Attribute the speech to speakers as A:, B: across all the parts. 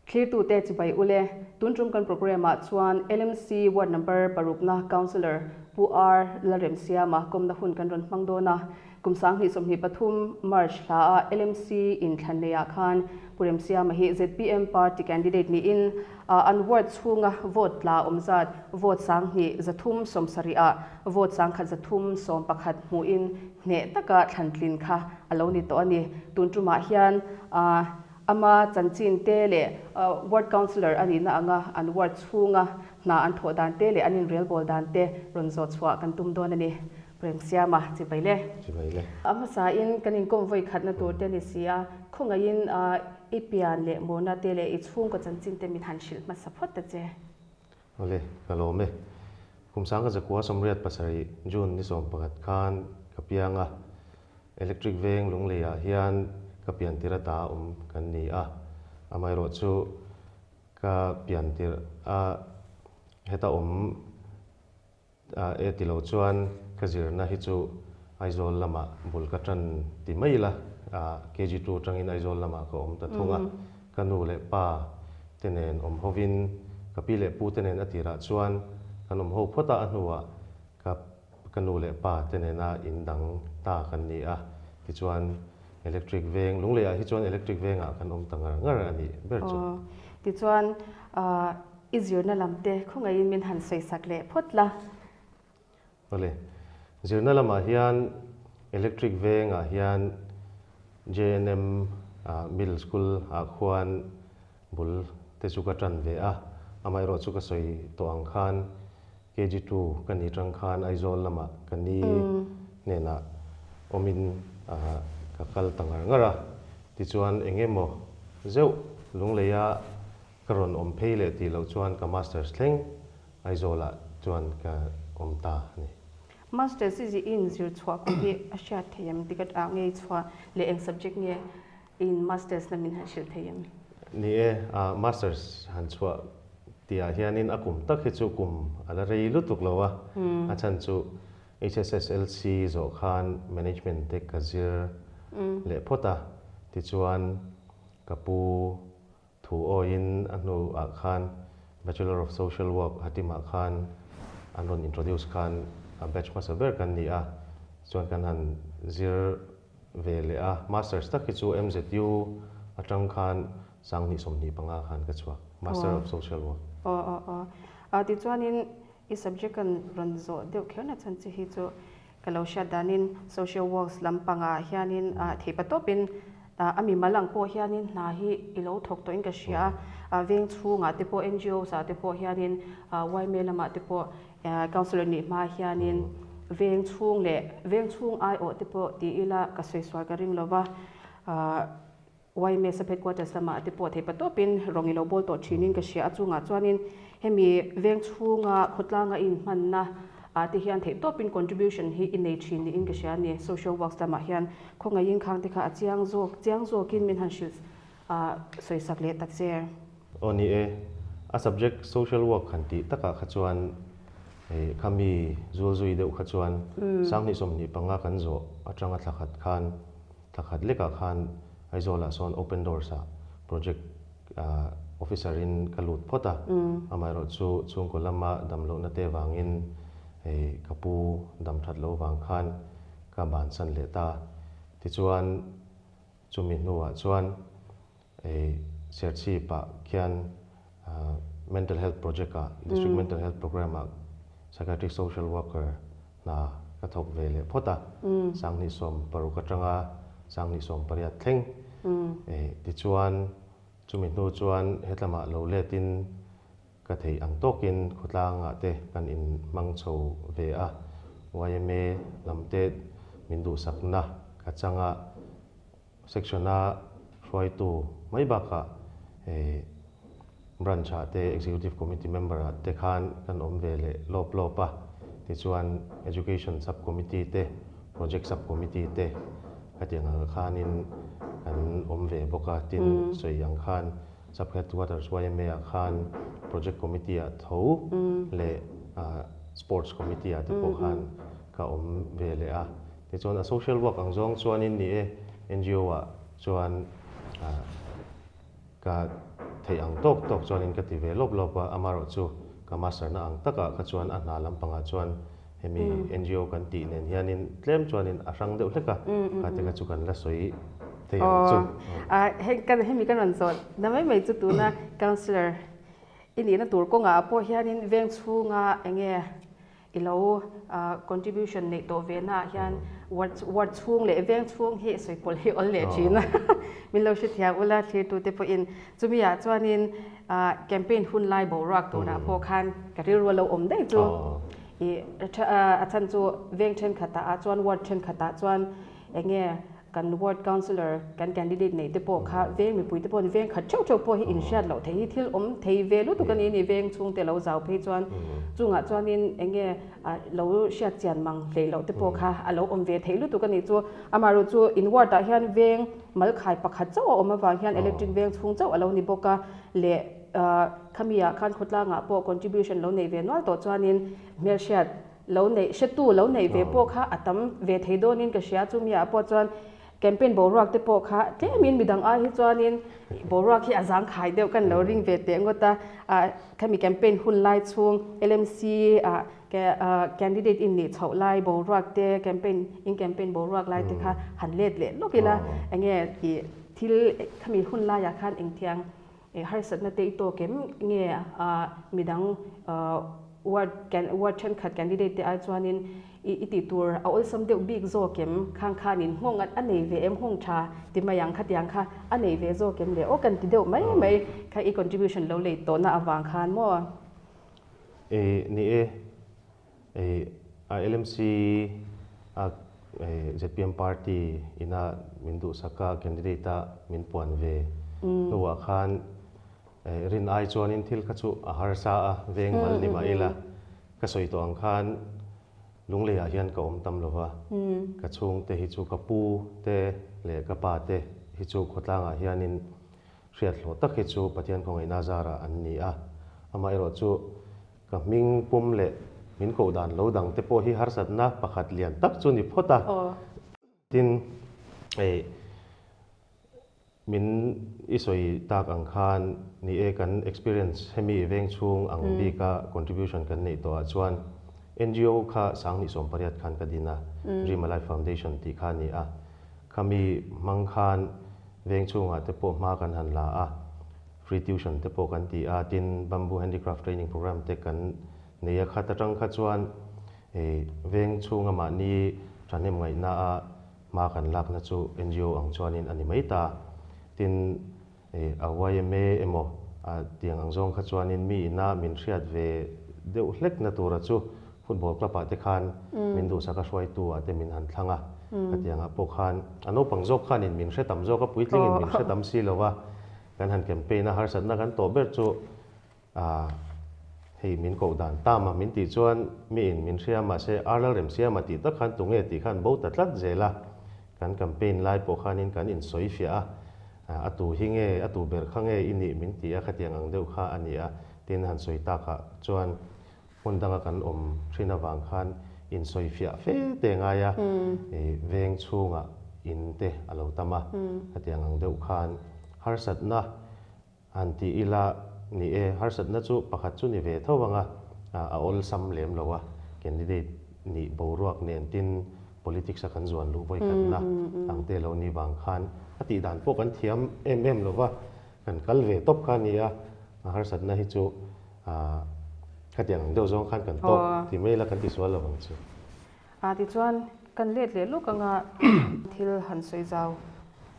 A: Thlirtute chibai ule, tun tum kan programme ah chuan LMC ward number paruk na Councillor Pu R Lalremsiama kawmna hun kan rawn hmang dawn a. Kum 2023 March hla a LMC in thlan nei ah khan Pu Remsiama hi zpm party candidate niin an ward chhunga vote tla awm zat vote 2370 ah vote 1311 hmuhin hneh taka thlan tlin kha a lo ni tawh a ni. Tun tumah hian Ama chanchin te leh Ward Councillor a nihna anga an ward chhunga hna an thawh dan te leh an inrelbawl dan te rawn zawh chhuah kan tum dawn a ni. Premsiama, Chibai le.
B: Chibai le.
A: A hmasain kan inkawm vawi khatna tur te a ni si a, khawngaihin i pian leh murna te leh i chhungkaw chanchin te min han hrilh hmasa phawt ta che.
B: Awle, ka lawm e. Kum 1987 June ni 11 khan ka piang a, Electric veng Lungleiah hian ka piantir ata awm kan ni a, amaherawh chu ka piantir a heta awm e ti lo chuan ka zirna hi chu Aizawl lamah bul ka tan ti mai ila, KG2 atangin Aizawl lamah ka awm ta thung a, ka nu leh pa te nen awm hovin ka pi leh pu te nen a tirah chuan kan awm ho phawt a, a hnuah ka Ka nu leh pa te nena in dang ta kan ni a, tichuan electric veng, Lungleiah hi chuan electric vengah kan awm ta ngar ngar a nih ber chu.
A: Aw, tichuan i zirna lam te khawngaihin min han sawisak leh phawt la.
B: Awle, zirna lamah hian electric vengah hian JNM Middle School ah khuan bul te chu ka tan ve a, amaherawh chu ka sawi tawh ang khan KG2 ka ni tang khan Aizawl lamah ka ni hnenah awmin ka kal ta ngar ngar a, tichuan eng emaw zeuh Lungleia ka rawn awm phei leh tih loh chuan ka Masters thleng Aizawlah chuan ka awm ta a ni.
A: Masters i zihin zir chhuah kum hi a hriat thei em? Ticket ah ngei chhuah leh eng subject nge In masters na min han hrilh thei em?
B: Ni e, masters han chhuah tihah hianin a kum tak hi chu kum a la rei lutuk lo a, a chhan chu HSSLC zawh khan management te ka zir leh phawt a, tichuan ka pu thu awiin a hnuah khan Bachelor of Social Work Hatimah khan an rawn introduce khan a batch hmasa ber kan ni a, chuan kan han zir ve leh a, Masters tak hi chu MZU atang khan 2025 khan ka chhuak, Master of Social Work.
A: Aw aw aw. A tichuanin i subject kan rawn zawh deuh kher na chhan che hi chu ka lo hriat danin Social Works lampangah hianin theipa tawpin a mimal ang pawh hianin hna hi i lo thawk tawhin ka hria a, veng chhungah te pawh NGOs ah te pawh hianin yma lamah te pawh Councillor nih hma hianin veng chhung leh veng chhung aiawh te pawh ti ila ka sawi sual ka ring lova, YMS headquarters lamah te pawh theihpa tawpin rawng i lo bawl tawh thinin ka hria a, chungah chuanin hemi veng chhunga khawtlanga i inhmanna ah te hian theih tawpin contribution hi i nei thin niin ka hria a ni. Social works lamah hian khawngaihin khang te kha a chiang zawk chiang zawkin min han hrilh sawisak leh tak che.
B: Aw ni e, a subject social work han tih takah kha chuan hei khami zul zui deuh kha chuan 2025 kan zawh atanga thla khat khan thla khat lekah khan Aizawlah sawn Open Doors ah project officer in ka lut phawt a, amaherawh chu chhungkaw lama damlohna te vangin hei ka pu dam that lo vang khan ka bansan leh ta. Tichuan chumi hnuah chuan Hei Serchhip-ah khian Mental Health Project-ah, District Mental Health Programme-ah Psychiatric Social Worker hna ka thawk ve leh phawt a, 2016 atanga 2018 thleng. Tichuan chumi hnu chuan hetlamah lo letin ka theih ang tawkin khawtlangah te kan inhmang chho ve a, yma lam te min duhsakna ka chang a, Section-a hruaitu mai bakah hei Branch-ah te Executive Committee member-ah te khan kan awm ve leh lawp lawp a, tichuan Education Sub-Committee te, Project Sub-Committee te khatiang ang khanin kan awm ve bawk a, tin sawi ang khan Sub-Headquarters YMA-ah khan Project Committee-ah tho leh Sports Committee-ah te pawh khan ka awm ve leh a. Tichuan a social work ang zawng chuanin ni e, NGO ah chuan ka Theih ang tawk tawk chuanin ka ti ve lawp lawp a, amaherawhchu ka master na ang takah kha chuan a hna lampangah chuan hemi NGO kan tih nen hianin tlem chuanin a hrang deuh hlek a, kha te kha chu kan la sawi thei ang chu.
A: Aw, hei kan hemi kan rawn zawh na mai mai chu tuna councillor i nihna tur kawngah pawh hianin veng chhunga enge I lo contribution neih tawh ve naah hian ward ward chhung leh veng chhung hi sawi pawlh hi awl leh thin a, min lo hrethiam ula thlirtute pawhin chumi ah chuanin campaign hun lai boruak turah pawh khan ka rilru a lo awm daih chu i a chhan chu veng thenkhatah ah chuan ward thenkhatah chuan enge Kan ward councillor, kan candidate neih te pawh kha veng mipui te pawhin veng khat theuh theuh pawh hi inhriat loh theih hi thil awm thei ve lutuk a ni ni veng chhung te lo zau phei chuan chungah chuanin eng nge lo hriat chian mang hleih loh te pawh kha a lo awm ve theih lutuk a nih chu. Amaherawh chu in ward ah hian veng malkhai pakhat chauh a awm avang hian electric veng chhung chauh a lo ni bawk a leh khami ah khan khawtlangah pawh contribution lo neih ve nual tawh chuanin hmelhriat Lo neih hretu lo neih ve pawh kha a tam ve thei dawnin ka hria. Chumi ah pawh chuan campaign boruak te pawh kha tlemin midang ai hi chuanin boruak hi a zangkhai deuh kan lo ring ve teh ngawt a. Ah khami campaign hun lai chhung LMC ah candidate in nih chhoh lai boruak te campaign in campaign boruak lai te kha han let leh lawk ila enge ih thil khami hun laiah khan engtiang Harsatna te i tawk em? Nge midang ward ward thenkhat candidate te ai chuanin i tih tur a awlsam deuh bik zawk em? Khang khanin nghawng a nei ve em? Nghawng tha ti mai ang khatiang kha a nei ve zawk em le? Aw kan ti deuh mai mai kha i contribution lo lei tawhna avang khan maw?
B: Ni e, A LMC a zpm party ina min duhsak a candidate a min puan ve hnuah khan rin ai chuanin thil kha chu a harsa a veng mal ni mah ila ka sawi tawh ang khan Lungleiah hian ka awm tam lo va, ka chhungte hi chu ka pu te leh ka pa te hi chu khawtlangah hianin hriat hlawh tak hi chu Pathian khawngaihna zarah an ni a, amaherawhchu Ka hming pum leh min koh dan lo dang te pawh hi harsatna pakhat lian tak chu ni phawt a. Tin, hei min i sawi tak ang khan ni e kan experience hemi veng chhung ang bika contribution kan neih tawh ah chuan NGO kha 2018 khan ka din a, Dream Alive Foundation tih kha a ni a. Khami hmang khan veng chhungah te pawh hma kan han la a. Free tuition te pawh kan ti a, tin Bamboo Handicraft Training Programme te kan nei a, khat atang kha chuan veng chhunga mahni thahnem ngaihna a hma kan lakna chu NGO ang chuanin a ni mai ta. Tin a yma emaw a tiang ang zawng kha chuanin mi ina min hriat ve deuh hlekna tura chu Football club ah te khan min duhsak a hruaitu ah te min han thlang a, khatiangah pawh khan a naupang zawk khanin min hre tam zawk a, puitlingin min hre tam si lo a. Kan han campaign a, harsatna kan tawh ber chu ah hei min koh dan tam a, min tih chuan miin min hria mahse Arlal Remsiama tih tak khan tunge tih khan bo ta tlat zel a, kan campaign lai pawh khanin kan insawi fiah a, a tu hi nge, a tu ber kha nge i nih min ti a, khatiang ang deuh kha a ni a, tin han sawi takah chuan hmun danga kan awm thin avang khan insawi fiah fe te ngai a, veng chhungah in te a lo tam a, khatiang ang deuh khan harsatna han ti ila ni e, harsatna chu pakhat chu ni ve tho ang a, a awlsam lem lo a, candidate nih boruak nen tin politics a kan zuan luh vawikhatna ang te lo ni vang khan a tih dan pawh kan thiam em em lo va, kan kal ve tawp kha a ni a, harsatna hi chu Khatiang ang deuh zawng khan kan tawk ti mai la kan ti sual lo ang chu.
A: A tichuan kan let leh lawk anga thil han sawi zau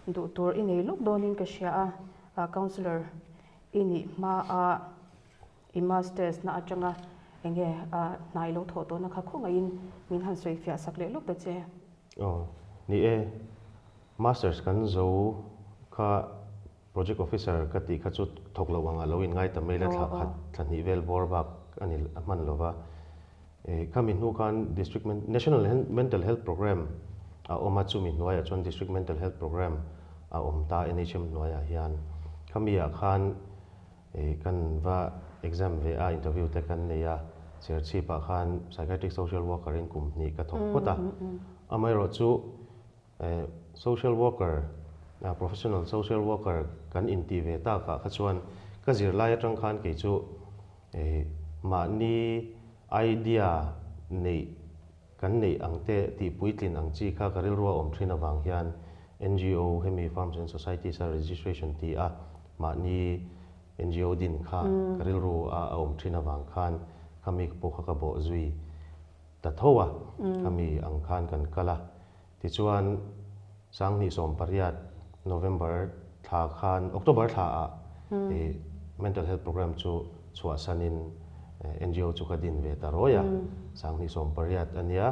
A: duh tur i nei lawk dawnin ka hria a, councillor i nih hma a i masters na atanga enge hna i lo thawh tawhna kha khawngaihin min han sawi fiah sak leh lawk ta che.
B: Aw ni e, masters kan zo kha Project Officer ka tih kha chu thawk loh angah lo inngai ta mai la, thla khat, thla hnih vel bawr bak a ni a hman lo va. Khami hnu khan District National Mental Health Programme a awm a, chumi hnuaiah chuan District Mental Health Programme a awm ta NHM hnuaiah hian. Khami ah khan kan va exam ve a, interview te kan nei a, Serchhip ah khan Psychiatric Social Worker in kum hnih ka thawk phawt a. Amaherawhchu Social worker, professional social worker kan intih ve takah kha chuan Ka zirlai atang khan kei chu mahni idea neih kan neih ang te tih puitlin ang chi kha ka rilru a awm thin avang hian NGO hemi Farms and Societies a registration ti a mahni NGO din kha ka rilru a a awm thin avang khan khami pawh kha ka bawh zui ta tho a, khami ang khan kan kal a. Tichuan 2018 November thla khan October thla ah Mental Health Program chu chhuahsanin NGO chu ka din ve ta rawi a, 2018 a nia.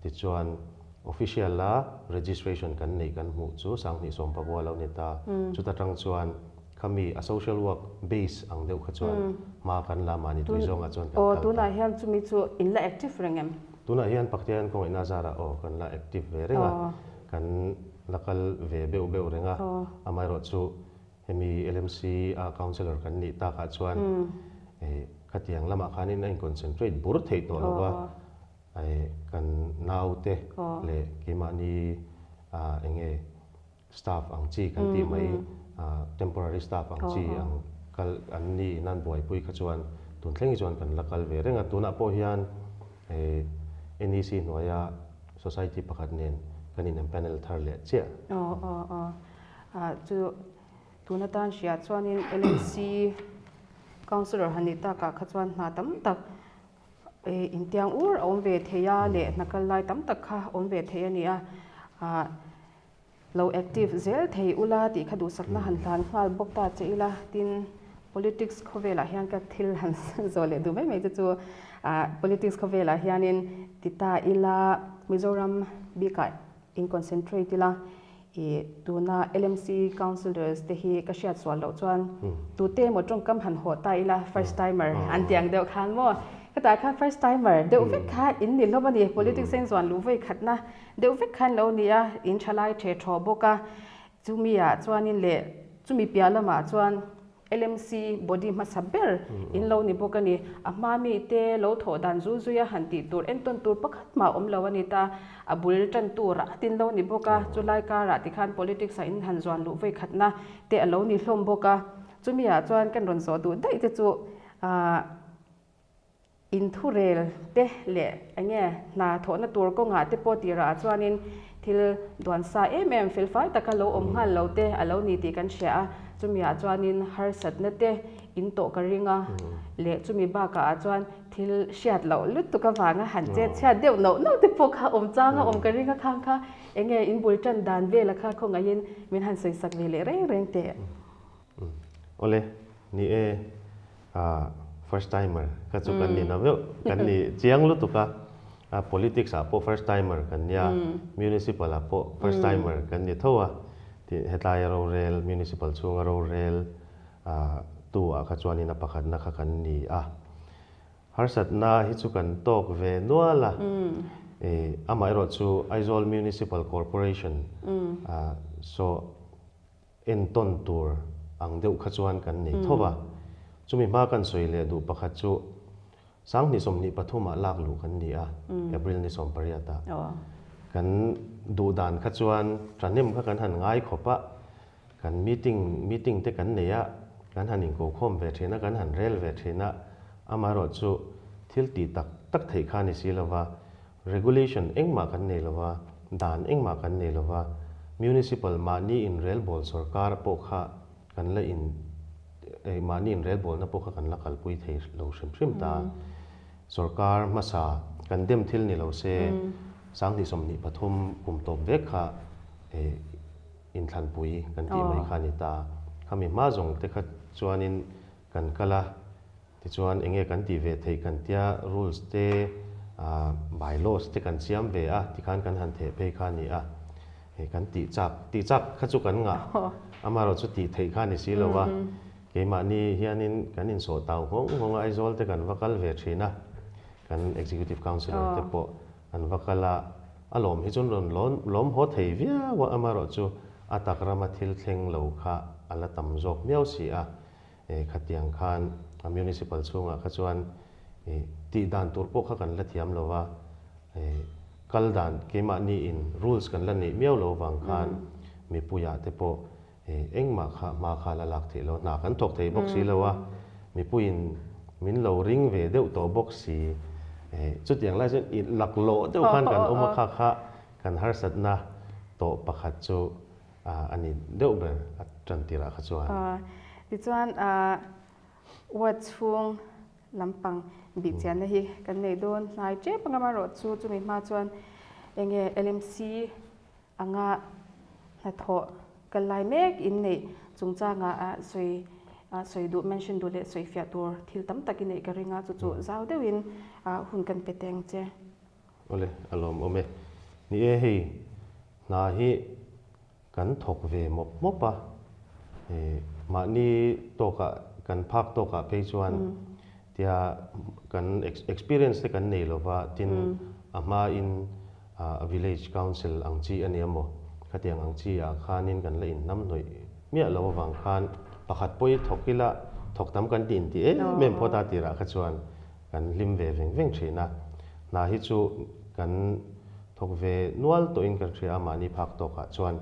B: Tichuan official a registration kan neih kan hmuh chu 2019 lo ni ta. Chuta tang chuan khami a social work base ang deuh kha chuan hma kan la mahni tui zawngah chuan kan kal ta.
A: Tunah hian chumi chu in la active reng em?
B: Tunah hian Paktian kawngaihna zarah aw kan la active ve reng a, kan la kal ve beuh beuh reng a, amaherawhchu Hemi LMC a councillor kan nih takah chuan khatiang lamah khanin a in concentrate bur theih tawh lo va, kan naute leh keimahni eng nge staff ang chi kan tih mai temporary staff ang chi ang kal an ni in an buaipui kha chuan tun thleng hi chuan kan la kal ve reng a. Tunah pawh hian NEC hnuaia society pakhat nen kan in empanel thar leh chiah.
A: Chu tun atan hria chuanin LMC Councillor han nih takah kha chuan hna tam tak intiang ur a awm ve thei a leh hna kal lai tam tak kha awm ve thei a ni a. Lo active zel thei ula tih kha duhsakna han hlan nghal bawk ta che ila tin politics khawvelah hian ka thil han zawh leh duh mai mai te chu politics khawvelah hianin ti ta ila Mizoram bikah in concentrate ila I tuna LMC councillors te hi ka hriat sual loh chuan tute emaw tawngkam han haw ta ila first timer an ti ang deuh khan maw? Hetah khan first timer deuh vek kha in ni hlawm a ni, politics a inzuan luh vawi khatna deuh vek khan lo ni a, in thalai the thaw bawk a, chumi ah chuanin leh chumi piah lamah chuan LMC body hmasa ber in lo ni bawk a ni. A hma mite lo thawh dan zul zui a han tih tur entawn tur pakhat mah awm lo a ni ta. A bul tan tur a tin lo ni bawk a, chulai karah tikhan politics ah in han zuan luh vawi khatna te a lo ni hlawm bawk a. Chumi ah chuan kan rawn zawh duh daih te chu ah Inthurel te leh eng nge hna thawhna tur kawngah te pawh tirah chuanin thil duan sa em em felfai taka lo awm nghal lo te a lo ni tih kan hria a, chumiah chuanin harsatna te in tawh ka ring a leh chumi bakah chuan thil hriat loh lutuk avanga han chet chhiat deuh noh noh te pawh kha awm chang a awm ka ring a khang kha eng nge in bul tan dan vela kha khawngaihin min han sawi sak ve leh reng reng teh.
B: Awle, ni e, first timer kha chu kan ni na meuh, kan ni chiang lutuk a, politics ah pawh first timer kan nia, municipal ah pawh first timer kan ni tho a, hetlai a rorel, municipal chhunga rorel tu ah kha chuanin a pakhatna kha kan ni a. Harsatna hi chu kan tawk ve nual a, amaherawh chu Aizawl Municipal Corporation saw entawn tur ang deuh kha chuan kan nei tho va. Chumi hma kan sawi leh duh pakhat chu 2023 ah lak luh kan ni a, April ni 18 ah. Kan duh dan kha chuan thahnem kha kan han ngai khawp a, kan meeting meeting te kan nei a, kan han inkokhawm ve thin a, kan han rel ve thin a, amaherawh chu thil tih tak tak theih kha a ni si lova, Regulation engmah kan nei lova, dan engmah kan nei lova, Municipal mahni inrelbawl sorkar pawh kha kan la in mahni inrelbawlna pawh kha kan la kalpui thei lo hrim hrim ta. Sorkar hmasa kan dem thil ni lo se, 2023 kum tawp vek kha inthlanpui kan tih mai kha a ni ta. Khami hma zawng te kha chuanin kan kal a. Tichuan enge kan tih ve theih kan tia rules te by laws te kan siam ve a tikhan kan han theh phei kha a ni a, hei kan tih chak tih chak kha chu kan ngah amaherawh chu tih theih kha a ni si lo a, keimahni hianin kan insawh tau nghawng nghawng a Aizawl te kan va kal ve thin a, kan executive councillor te pawh an va kal a, a lawm hi chuan rawn lawm haw thei viau a amaherawh chu a tak rama thil thleng lo kha a la tam zawk miau si a. Khatiang khan a municipal chhungah kha chuan tih dan tur pawh kha kan la thiam lo va, kal dan keimahni in rules kan la neih miau lo vang khan mipuiah te pawh Engmah kha hma kha la lak theih lo, hna kan thawk thei bawk si lo a, mipuiin min lo ring ve deuh tawh bawk si. Chutiang lai chuan i laklawh deuh khan kan awm a, kha kha kan harsatna tawh pakhat chu a ni deuh ber a tan tirah kha chuan.
A: Tichuan ward chhung lampang bihchianna hi kan nei dawn hnai tep ang amaherawhchu chumi hma chuan enge LMC anga hnathawh kal lai mek in neih chungchangah a sawi sawi duh mention duh leh sawi fiah tur thil tam tak i neih ka ring a, chu chu zau deuhin hun kan pe teng che.
B: Awle, a lawmawm e. Ni e, hei hna hi kan thawk ve mawp mawp a, mahni tawkah kan phak tawkah phei chuan tia kan experience te kan nei lova, tin a hmain Village Council ang chi a nia maw? Khatiang ang chi ah khanin kan la inhnam hnawih miah lo avang khan pakhat pawh i thawk ila thawk tam kan ti inti em em phawt a tirah kha chuan kan hlim ve veng veng thin a. Hna hi chu kan thawk ve nual tawhin kan hria a mahni phak tawkah chuan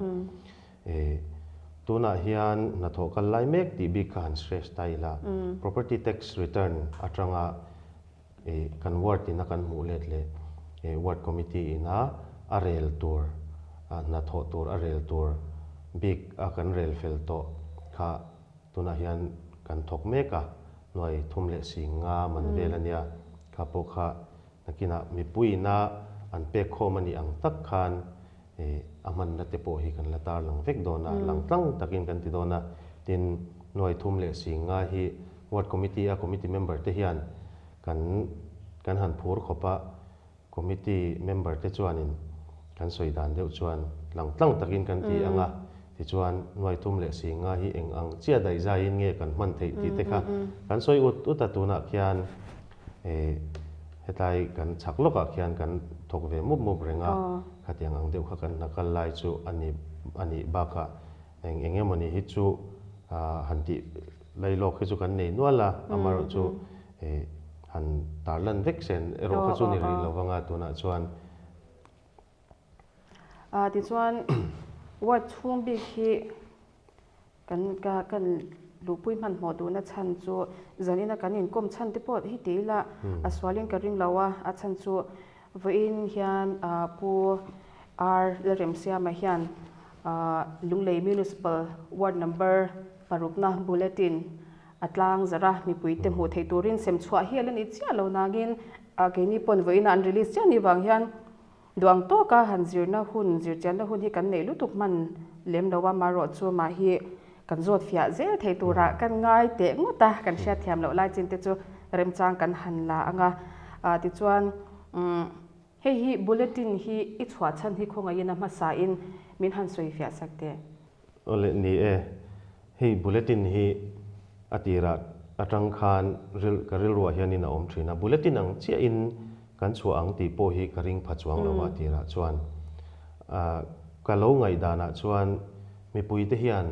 B: tunah hian hnathawh kal lai mek tih bik kha han stress ta ila Property Tax Return atanga Kan ward ina kan hmuh let leh ward committee ina a rel tur, hnathawh tur a rel tur bik a kan rel fel tawh kha tunah hian kan thawk mek a, nuai thum leh sing nga man vel a nia, kha pawh kha nakinah mipui ina an pek khawm a nih ang tak khan a hmanna te pawh hi kan la tar lang vek dawn a, lang tlang takin kan ti dawn a, tin nuai thum leh sing nga hi Ward Committee a Committee member te hian kan kan han phur khawp a, Committee member te chuanin kan sawi dan deuh chuan lang tlang takin kan ti ang a, tichuan nuai thum leh si nga hi eng ang chiah daih zaiin nge kan hman theih tih te kha kan sawi ut ut a, tunah khian hetlai kan chhak lawkah khian kan thawk ve mup mup reng a, khatiang ang deuh kha kan hna kal lai chu a ni a nih bakah Eng eng emawni hi chu han tih lailawk hi chu kan nei nual a, amaherawh chu han tarlan vek sen erawh kha chu ni rih lo vang a tunah chuan.
A: Tichuan ward chhung bik hi kan ka kan luhpui hmanhmawh duhna chhan chu zanina kan inkawm chhan te pawh hi ti ila a sualin ka ring lo a, a chhan chu Vawiin hian Pu R Lalremsiama hian Lunglei Municipal Ward Number parukna Bulletin a tlang zarh a, mipuite hmuh theih turin sem chhuah hi a la ni chiah lo nangin keini pawn vawiina an release chiah ni vang hian duang tawka han zirna hun, zirchianna hun hi kan neih lutuk hman lem lo a, marawh chu mah hi kan zawt fiah zel thei turah kan ngai teh ngawt a, kan hriat thiam loh lai chin te chu remchang kan han la ang a. Tichuan hei hi bulletin hi i chhuah chhan hi khawngaihin a hmasain min han sawi fiah sak teh.
B: Awle ni e, hei bulletin hi a tirah atang khan ril ka rilruah hianin a awm thin a, bulletin ang chiahin kan chhuah ang tih pawh hi ka ring pha chuang lo a tirah chuan ka lo ngaihdanah chuan Mipuite hian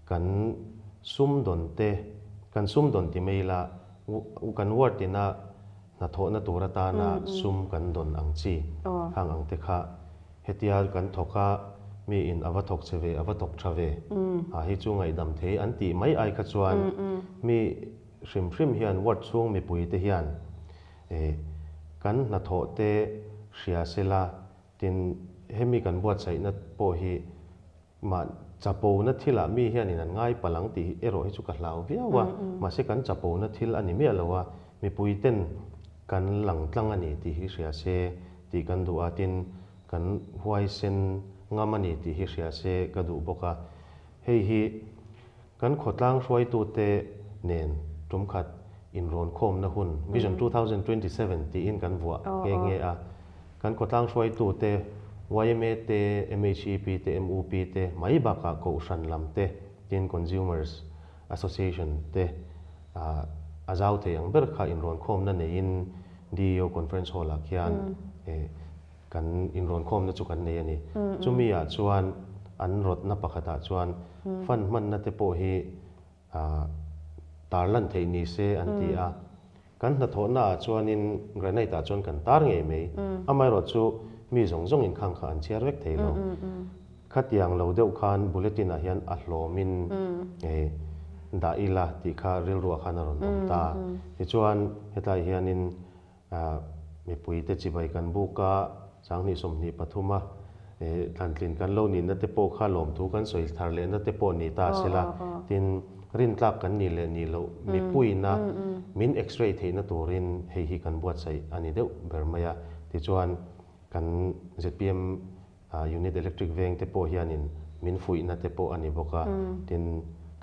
B: kan sumdawn te, kan sumdawn ti mai ila, kan ward ina hnathawhna tur atana sum kan dawn ang chi khang ang te kha hetia kan thawk a, mi in a va thawk che ve, a va thawk tha ve, ha hi chu ngaihdam thei an tih mai ai kha chuan mi hrim hrim hian ward chhung mipuite hian kan hnathawh te hria sela Tin, hemi kan buatsaihna pawh hi mah chapona thilah mi hianin an ngai palh ang tih erawh hi chu ka hlau viau a, mahse kan chapona thil a ni miah lo a, mipuiten kan lang tlang a ni tih hi hria se tih kan duh a, tin, kan huaisen ngam a ni tih hi hria se ka duh bawk a. Hei hi kan khawtlang hruaitute nen tumkhat inrawnkhawmna hun Vision 2027 tiin kan vuah nghe nghe a. Kan khawtlang hruaitute yma te, MHEP te, MUP te mai bakah Kohhran lam te tin Consumers Association te a zau thei ang ber kha inrawnkhawmna neiin DEO Conference Hall ah khian Kan inrawnkhawmna chu kan nei a ni. Chumi ah chuan an rawtna pakhatah chuan fund hmanna te pawh hi tar lan theih ni se an ti a. Kan hnathawhna ah chuanin granite ah chuan kan tar ngei mai. Amaherawh chu mi zawng zawng inkhang kha an chhiar vek thei lo. Khatiang lo deuh khan bulletin ah hian a hlawmin dah ila tih kha rilruah khan a rawn awm ta. Tichuan hetlai hianin Mipuite chibai kan buk a, 2023 a thlantlin kan lo nihna te pawh kha lawmthu kan sawi thar lehna te pawh ni ta se la, tin rintlak kan nih leh nih loh mipuiina min x-ray theihna turin hei hi kan buatsaih a ni deuh ber mai a. Tichuan kan zpm Unit Electric veng te pawh hianin min fuihna te pawh a ni bawk a, tin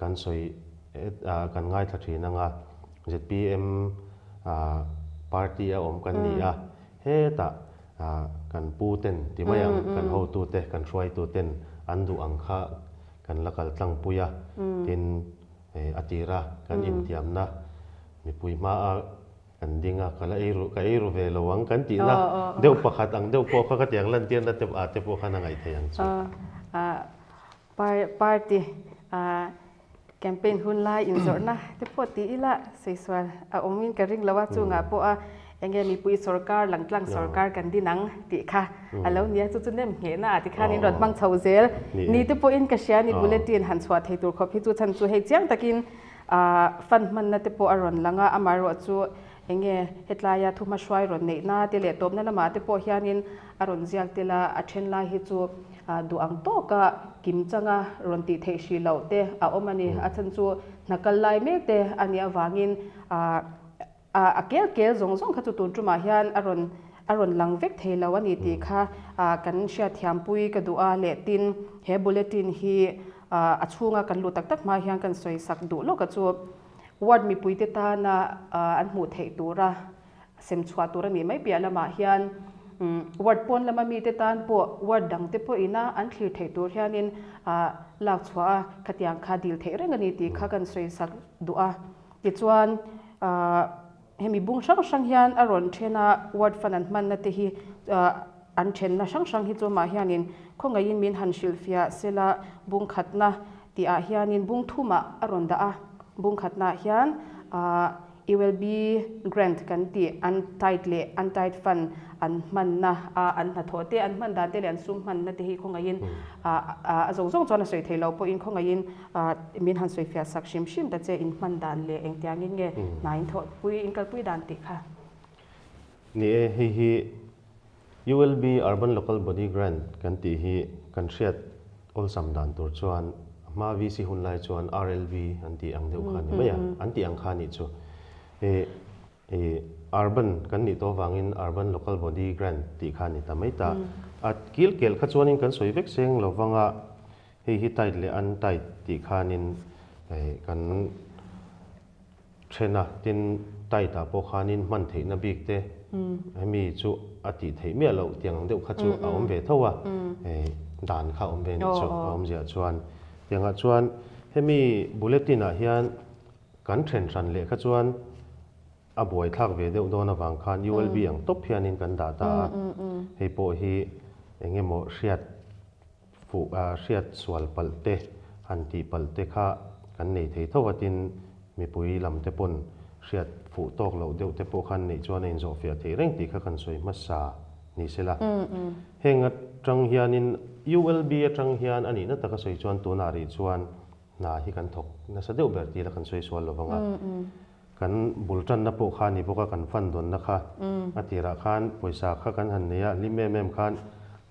B: kan sawi kan ngaithla thin anga zpm party a awm kan ni a, hetah kan pu ten ti mai ang kan hotu te kan hruaitu ten an duh ang kha kan la kal tlang pui a, tin a tira kan intiamna mipui hmaa Kan ding a, ka la ei ru, ka ei ru ve lo ang kan tihna deuh pakhat ang deuh pawh kha ka tiang lantirna te ah te pawh khan a ngaih thei ang chu.
A: Party campaign hun lai inzawrhna te pawh ti ila saisual a awm in ka ring lo a, chungah pawh a enge mipui sorkar langtlang sorkar kan din ang tih kha a lo nia, chu chu nem nghehna ah tikhan in rawn hmang chho zel ni te pawhin ka hria ni bulletin han chhuah thei tur khawp hi chu chhan chu hei chiang takin Fund hmanna te pawh a rawn lang a, amaherawh chu eng nge hetlaia thuhma hruai rawn neihna te leh tawpna lamah te pawh hianin a rawn ziak tel a, a then lai hi chu duh ang tawka kim changa rawn tih theih hrih loh te a awm a ni. A chhan chu hna kal lai mek te a nih avangin A kel kel zawng zawng kha chu tun tumah hian a rawn a rawn lang vek thei lo a ni tih kha kan hriatthiampui ka duh a leh tin he bulletin hi a chhunga kan luh tak tak hma hian kan sawi sak duh lawk a chu ward mipuite tana an hmuh theih tura sem chhuah tur a nih mai piah lamah hian ward pawn lama mite tan pawh ward dangte pawhina an thlir theih tur hianin lak chhuah a khatiang kha dil theih reng a ni tih kha kan sawi sak duh a. Tichuan, hemi bung hrang hrang hian a rawn then a, ward fund an hmanna te hi an thenna hrang hrang hi chu amah hianin khawngaihin min han hrilhfiah sela bung khatna tihah hianin bung thumah a rawn dah a, bung khatnaah hian ULB grant kan tih untied leh untied fund an hmanna a an hnathawh te an hman dan te leh an sum hmanna te hi khawngaihin a zawng zawng chuan a sawi thei lo pawhin khawngaihin Min han sawifiah sak hrim hrim ta che in hman dan leh engtiangin nge hna in thawhpui in kalpui dan tih kha.
B: Ni e, hei hi ULB Urban Local Body Grant kan tih hi kan hriat awlsam dan tur chuan a hma VC hun lai chuan RLB an tih ang deuh kha ni mai a, an tih ang kha nih chu. I urban kan nih tawh avangin Urban Local Body Grant tih kha a ni ta mai ta. A kil kel kha chuanin kan sawi vek seng lo vanga hei hi tight leh untight tih khanin kan then a, tin tight ah pawh khanin hman theihna bik te hemi chu a tih theih miah loh tiang ang deuh kha chu a awm ve tho a, dan kha a awm ve nih chu a awmziah chuan. Tiangah chuan hemi bulletin ah hian Kan then hran leh kha chuan a buaithlak ve deuh dawn avang khan ULB ang tawp hianin kan dah ta a, hei pawh hi eng emaw hriat fuh hriat sual palh te han tih palh te kha kan nei thei tho a tin mipui lam te pawn hriat fuh tawk loh deuh te pawh khan neih chuan a inzawhfiah theih reng tih kha kan sawi hmasa ni sela. Heng atang hianin ULB atang hian a nihna taka sawi chuan tunah rih chuan Hna hi kan thawk nasa deuh ber tih la kan sawi sual lovang a. Kan bul tanna pawh kha a ni bawk a, kan fund dawnna kha a tirah khan pawisa kha kan han nei a, hlim em em khan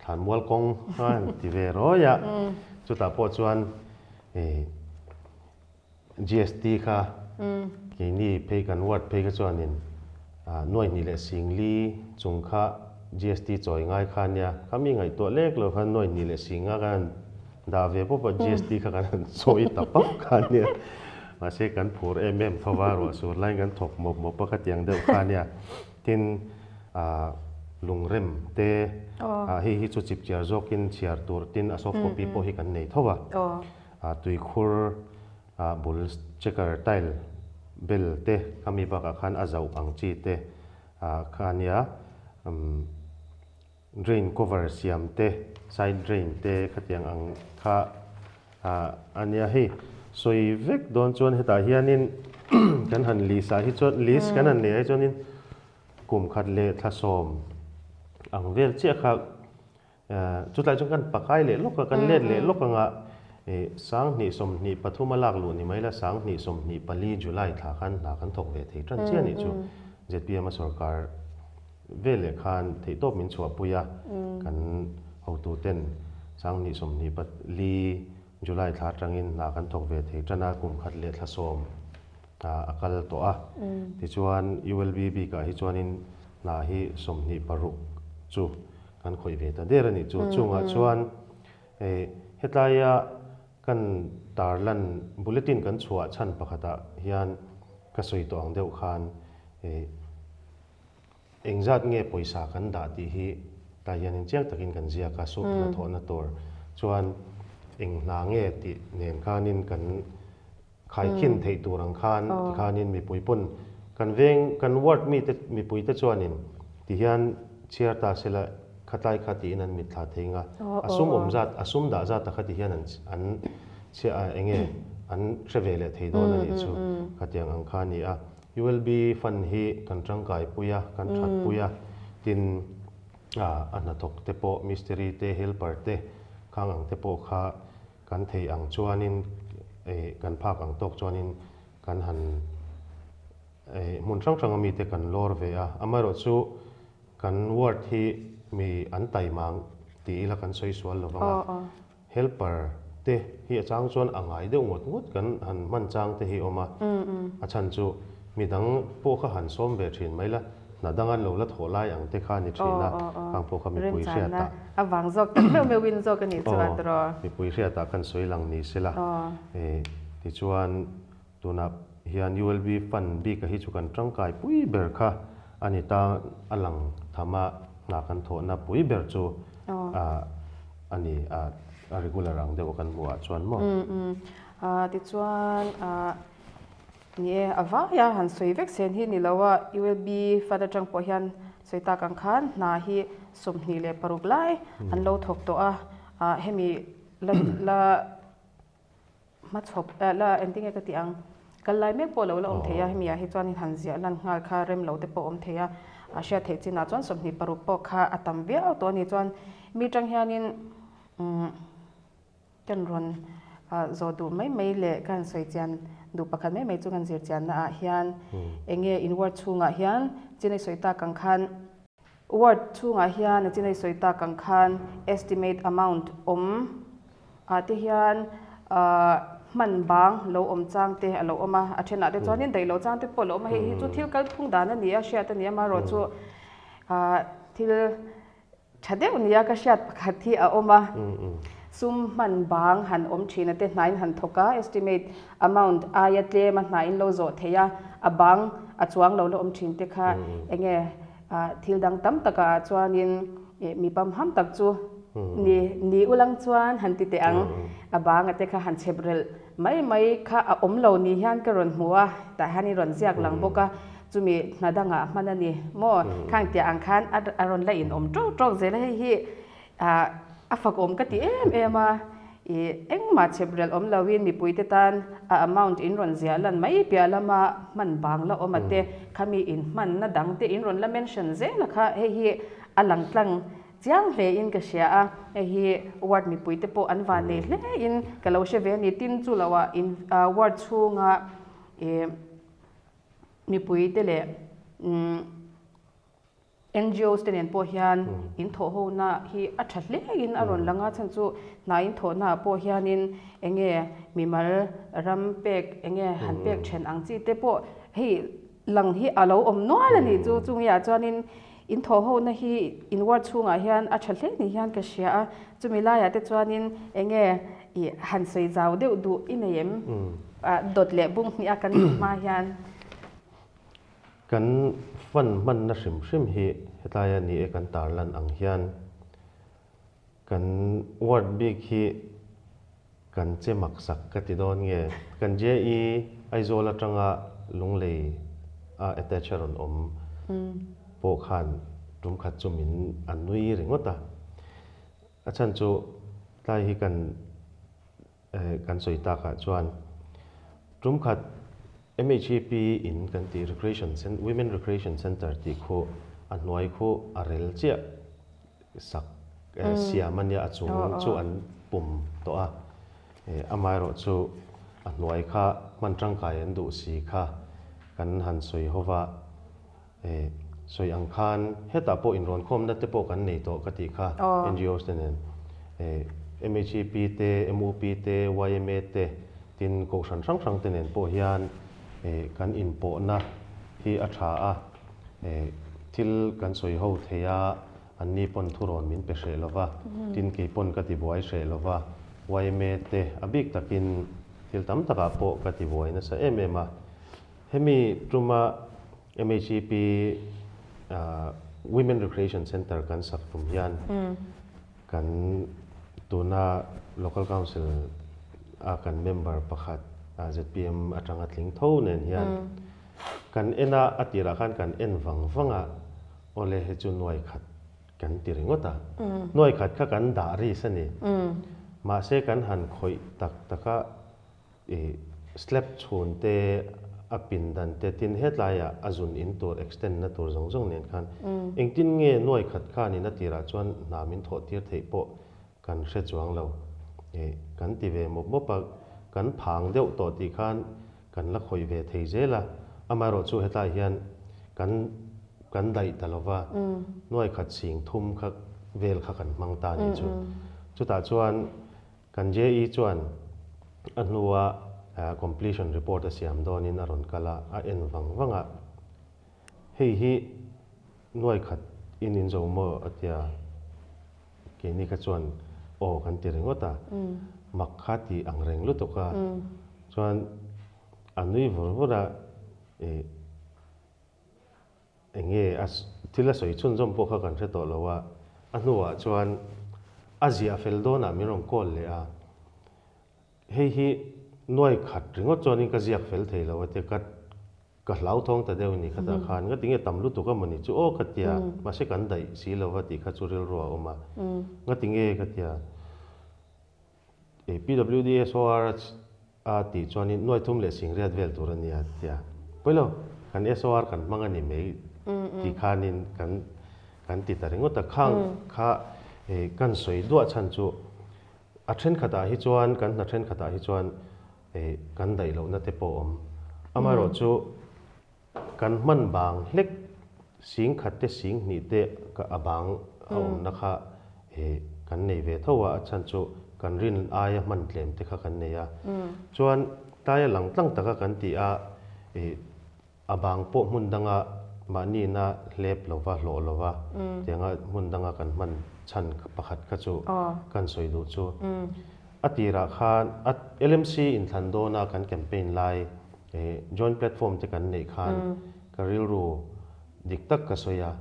B: thlanmual kawng a han ti ve rawi a. Chutah pawh chuan GST kha keini phei kan ward phei kha chuanin nuaihnih leh singli chung kha GST chawi ngai kha a nia. Kha mi ngaihtuah lek lo khan nuaihnih leh singa khan han Dah ve pawp a GST kha kan han chawi ta pap kha ania. Mahse kan phur em em tho va, ruah sur laiin kan thawk mawp mawp a khatiang deuh kha ania. Tin ah lungrem te ah hei hi chu chip chiar zawkin chhiar tur tin a soft copy pawh hi kan nei tho va. Ah tuikhur ah bul checker tile bel te khami bakah khan a zauh ang chi te ah kha ania. Umm. Drain cover siam te, side drain te khatiang ang kha a nia hei. Sawi vek dawn chuan hetah hianin kan han list ah hi chuan list kan han neih ah hi chuanin kum khat leh thla sawm ang vel chiah kha Chutlai chuan kan pakai leh lawk a, kan let leh lawk anga 2023 a lak luh ni mai la, 2024 July thla khan hna kan thawk ve thei tan chiah a nih chu. ZPM a sorkar ve leh khan theihtawp min chhuahpui a, kan hotuten 2024 July thla atangin hna kan thawk ve thei tan a, kum khat leh thla sawm a kal tawh a. Tichuan ULB bikah hi chuanin hna hi 26 chu kan khawih ve ta der a nih chu. Chungah chuan hetlaia kan tarlan bulletin kan chhuah chhan pakhatah hian ka sawi tawh ang deuh khan Engzat nge pawisa kan dah tih hi tlai hianin chiang takin kan ziak a, sum hnathawhna tur chuan eng hna nge tih nen khanin kan khaikhin theih tur ang khan tikhanin mipui pawn kan veng kan ward mite mipuite chuanin tihian chhiar ta sela khatlai kha tiin an mitthla thei nga, a sum awm zat a sum dah zat a kha tihian an an chhiah a enge an hre ve leh thei dawn a nih chu khatiang ang kha a ni a. ULB fund hi kan tangkai pui a, kan that pui a, tin a hnathawk te pawh mistiri te helper te khang ang te pawh kha kan thei ang chuanin kan phak ang tawk chuanin kan han hmun hrang hrang ami te kan lawr ve a, amaherawhchu kan ward hi mi an taimang ti ila kan sawi sual lo vang a. Helper te hi a chang chuan a ngai deuh ngawt ngawt kan han hman chang te hi a awm a, a chhan chu midang pawh kha han sawm ve thin mai la, hna dang an lo la thawh lai ang te kha a ni thin a, khang pawh kha mipui hriatah.
A: A vang zawk tak meuh meuhin zawk a nih chuan tawh.
B: Mipui hriatah kan sawi lang ni sela, tichuan tunah hian ULB fund bik a hi chu kan tangkai pui ber kha a ni ta, a lang tham a, hna kan thawhna pui ber chu a ni a, a regular ang deuh a kan hmuh ah chuan maw?
A: Umm tichuan ni e, a vai a han sawi vek sen hi ni lo a, ULB fund atang pawh hian sawi tak ang khan hna hi 26 lai an lo thawk tawh a, hemi la la Hmachhawp la engtin nge ka tih ang? Kal lai mek pawh lo la awm thei a, hemi ah hi chuan han ziah lan nghal kha rem lo te pawh awm thei a, a hriat theih chinah chuan 26 pawh kha a tam viau tawh a ni. Chuan mi tang hianin umm kan rawn zawh duh mai mai leh ka han sawi chian duh pakhat mai mai chu kan zir chianna ah hian enge in ward chhungah hian chinai sawi tak ang khan Ward chhungah hian a chinai sawi tak ang khan estimate amount awm ah te hian hman bang lo awm chang te a lo awm a, a thenah te chuanin daih lo chang te pawh a lo awm a, hei hi chu thil kalphung dan a ni a, hriat a ni a, amaherawhchu thil tha deuh nia ka hriat pakhat hi a awm a, sum hman bang han awm thin a te hnaiin han thawk a, estimate amount aia tlem a hnaiin lo zawh theih a, a bang a chuang lo la awm thin te kha enge thil dang tam takah chuanin mi pamham tak chu ni ni ulang chuan han ti teh ang, a bang a te kha han chhep relh mai mai kha a awm lo ni hian ka rawn hmu a, tah hian i rawn ziak lang bawk a. Chumi hna dangah hman a ni maw? Khang tiah ang khan a rawn la inawm tawk tawk zel a, hei hi a fakawm ka ti em em a, ih engmah chhep relh awm loin mipuite tan a amount in rawn ziah lan mai piah lama hman bang la awm a te, khami inhmanna dang te in rawn la mention zel a kha, hei hi a lang tlang chiang hle in ka hria a, hei hi ward mipuite pawh an van nei hle in ka lo hre ve a ni, tin chu loah in ward chhunga ih. Mipuite leh NGOs te nen pawh hian in thawhhona hi a tha hle in a rawn lang a, chhan chu hna in thawhna ah pawh hianin enge mimal ram pek enge han pek then ang chi te pawh hei lang hi a lo awm nual a nih chu, chungi ah chuanin in thawhhona hi in ward chhungah hian a tha hle ni hian ka hria a, chumi laiah te chuanin enge Ih, han sawi zau deuh duh i nei em? Dawt leh bung hnih a kan duh hma hian.
B: Kan fund hmanna hrim hrim hi hetaia ni e kan tarlan ang hian kan ward bik hi kan che maksak ka ti dawn nge? Kan JE Aizawl atanga Lunglei a attach a rawn awm pawh khan tum khat chu min a nui ringawt a. A chhan chu tlai hi kan kan sawi takah chuan tum khat MHEP in kan tih Recreation Women Recreation Centre tih khu a hnuai khu a rel chiah sak siam a nia a chung chu an pum tawh a, amaherawhchu a hnuai kha hman tangkai an duh si kha kan han sawi ho va, sawi ang khan hetah pawh inrawnkhawmna te pawh kan nei tawh ka tih kha NGOs te nen MHEP te, MUP te, yma te tin kohhran hrang hrang te nen pawh hian kan inpawhna hi a tha a, thil kan sawi ho thei a. Anni pawn thurawn min pe hreh lova, tin kei pawn ka tibuai hreh lova, yma te a bik takin thil tam takah pawh ka tibuai nasa em em a. Hemi tuma MHEP Women Recreation Centre kan sak tum hian kan tuna Local Council a kan member pakhat zpm atanga tling tho nen hian kan en a, a tirah khan kan en vang vang a, Awle hi chu nuai khat kan ti ringawt a, nuai khat kha kan dah ris a ni. Mahse kan han khawih tak tak a, ih slab chhun te, a pindan te tin hetlaiah a zun in tur extend na tur zawng zawng nen khan engtin nge nuai khat khanin a tirah chuan hna min thawh tir theih pawh kan hre chuang lo. Ih kan ti ve mawp mawp a, kan phang deuh tawh tih khan kan la khawih ve thei zel a, amaherawhchu hetlai hian kan kan daih ta lova, nuai khat sing thum kha vel kha kan hmang ta nih chu. Chutah chuan kan JE chuan a hnua completion report a siam dawnin a rawn kal a, a en vang vang a, hei hi nuai khat in in zo maw a tia, keini kha chuan aw kan ti ringawt a, mak kha tih ang reng lutuk a, chuan a nui vur vur a, ih. Enge a thil a sawi chhunzawm pawh kha kan hre tawh lo a, a hnuah chuan a ziah fel dawnah min rawn call leh a, hei hi nuai khat ringawt chuanin ka ziak fel thei lo a tia ka ka hlauthawng ta deuh a ni khatah khan nga tinge tam lutuk a mawni chu aw ka tia mahse kan daih si lo va tih kha chu rilru a awm a, nga tinge ka tia. PWD SOR a tih chuanin nuai thum leh singriat vel tur a nia tia. Pawilo, kan SOR kan hmang a ni mai tih khanin kan kan ti ta ringawt a. Khang kha kan sawi duah chhan chu a thenkhatah hi chuan kan hna thenkhatah hi chuan kan daih lohna te pawh a awm. Amaherawhchu Kan hman bang hlek sing khat te sing hnih te a bang a awmna kha kan nei ve tho a, a chhan chu kan rin aia hman tlem te kha kan nei a. Chuan tlaia lang tlang taka kan ti a, a bang pawh hmun danga mahniina hlep lova hlawh lova tianga hmun danga kan hman chhan pakhat kha chu kan sawi duh chu. A tirah khan LMC inthlan dawna kan campaign lai Joint platform te kan neih khan ka rilru dik tak ka sawi a,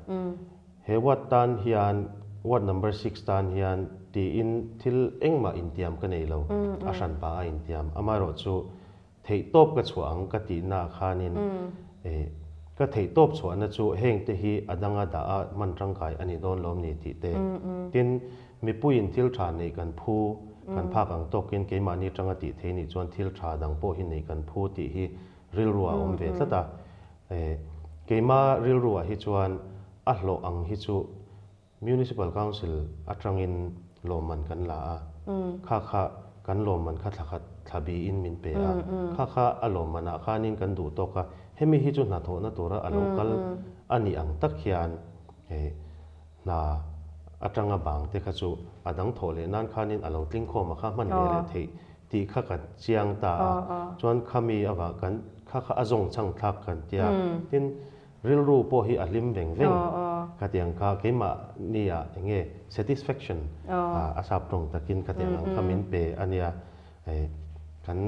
B: he ward tan hian ward number six tan hian tiin thil engmah intiam ka nei lo, a hranpa a intiam. Amaherawhchu theihtawp ka chhuah ang ka tihna khanin ka theihtawp chhuahna chu heng te hi a danga dah a hman tangkai a ni dawn lawm ni tih te. Tin, Mipuiin thil tha neih kan phu, kan phak ang tawkin keimahni atanga tih thei nih chuan thil tha dang pawh hi neih kan phu tih hi rilruah a awm ve tlat a. Keima rilruah hi chuan a hlawh ang hi chu Municipal Council atangin lawmman kan la a, kha kha kan lawmman kha thla khat thla biin min pe a, kha kha a lawmmanah khanin kan duh tawk a, hemi hi chu hnathawhna tura a lo kal a nih ang tak hian Hna atanga bang te kha chu a dang thawh leh nan khanin a lo tling khawm a kha hman ve leh theih tih kha ka chiang ta a, chuan khami avang kan kha kha a zawng chhang thlak kan tia, tin rilru pawh hi a hlim veng veng khatiang kha keimahni ah eng nge satisfaction a sap tawng takin khatiang ang kha min pe a nia, kan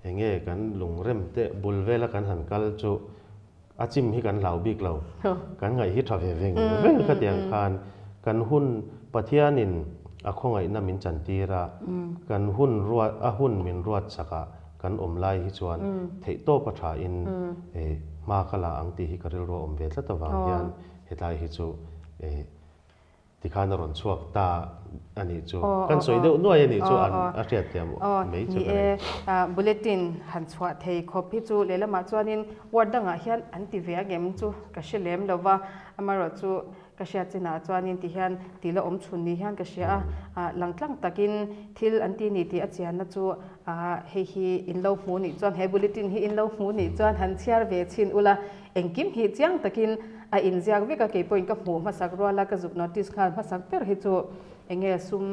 B: eng nge kan lungrem te bul vela kan han kal chu A chim hi kan hlau bik lo. Kan ngaih hi tha ve veng veng khatiang khan kan hun Pathianin a khawngaihna min chantir a, kan hun ruat a hun min ruat chakah kan awm lai hi chuan theihtawp a tha in hma ka la ang tih hi ka rilru a awm ve tlat avang hian hetlai hi chu Tikhan a rawn chhuak ta a nih chu. Kan sawi deuh nuai a nih chu a hriat thiam mai chu ka ring.
A: Bulletin han chhuah thei khawp hi chu lehlamah chuanin ward dangah hian an ti ve ang em chu ka hre lem lo va, amaherawhchu ka hriat chinah chuanin tihian tih la awm chhun ni hian ka hria a, ah langtlang takin thil an ti ni tih a chianna chu ah hei hi in lo hmu nih chuan he bulletin hi in lo hmu nih chuan han chhiar ve chhin ula engkim hi chiang takin a inziak vek a, keipawhin ka hmuh hmasak rual a ka zuk notice nghal hmasak ber hi chu enge sum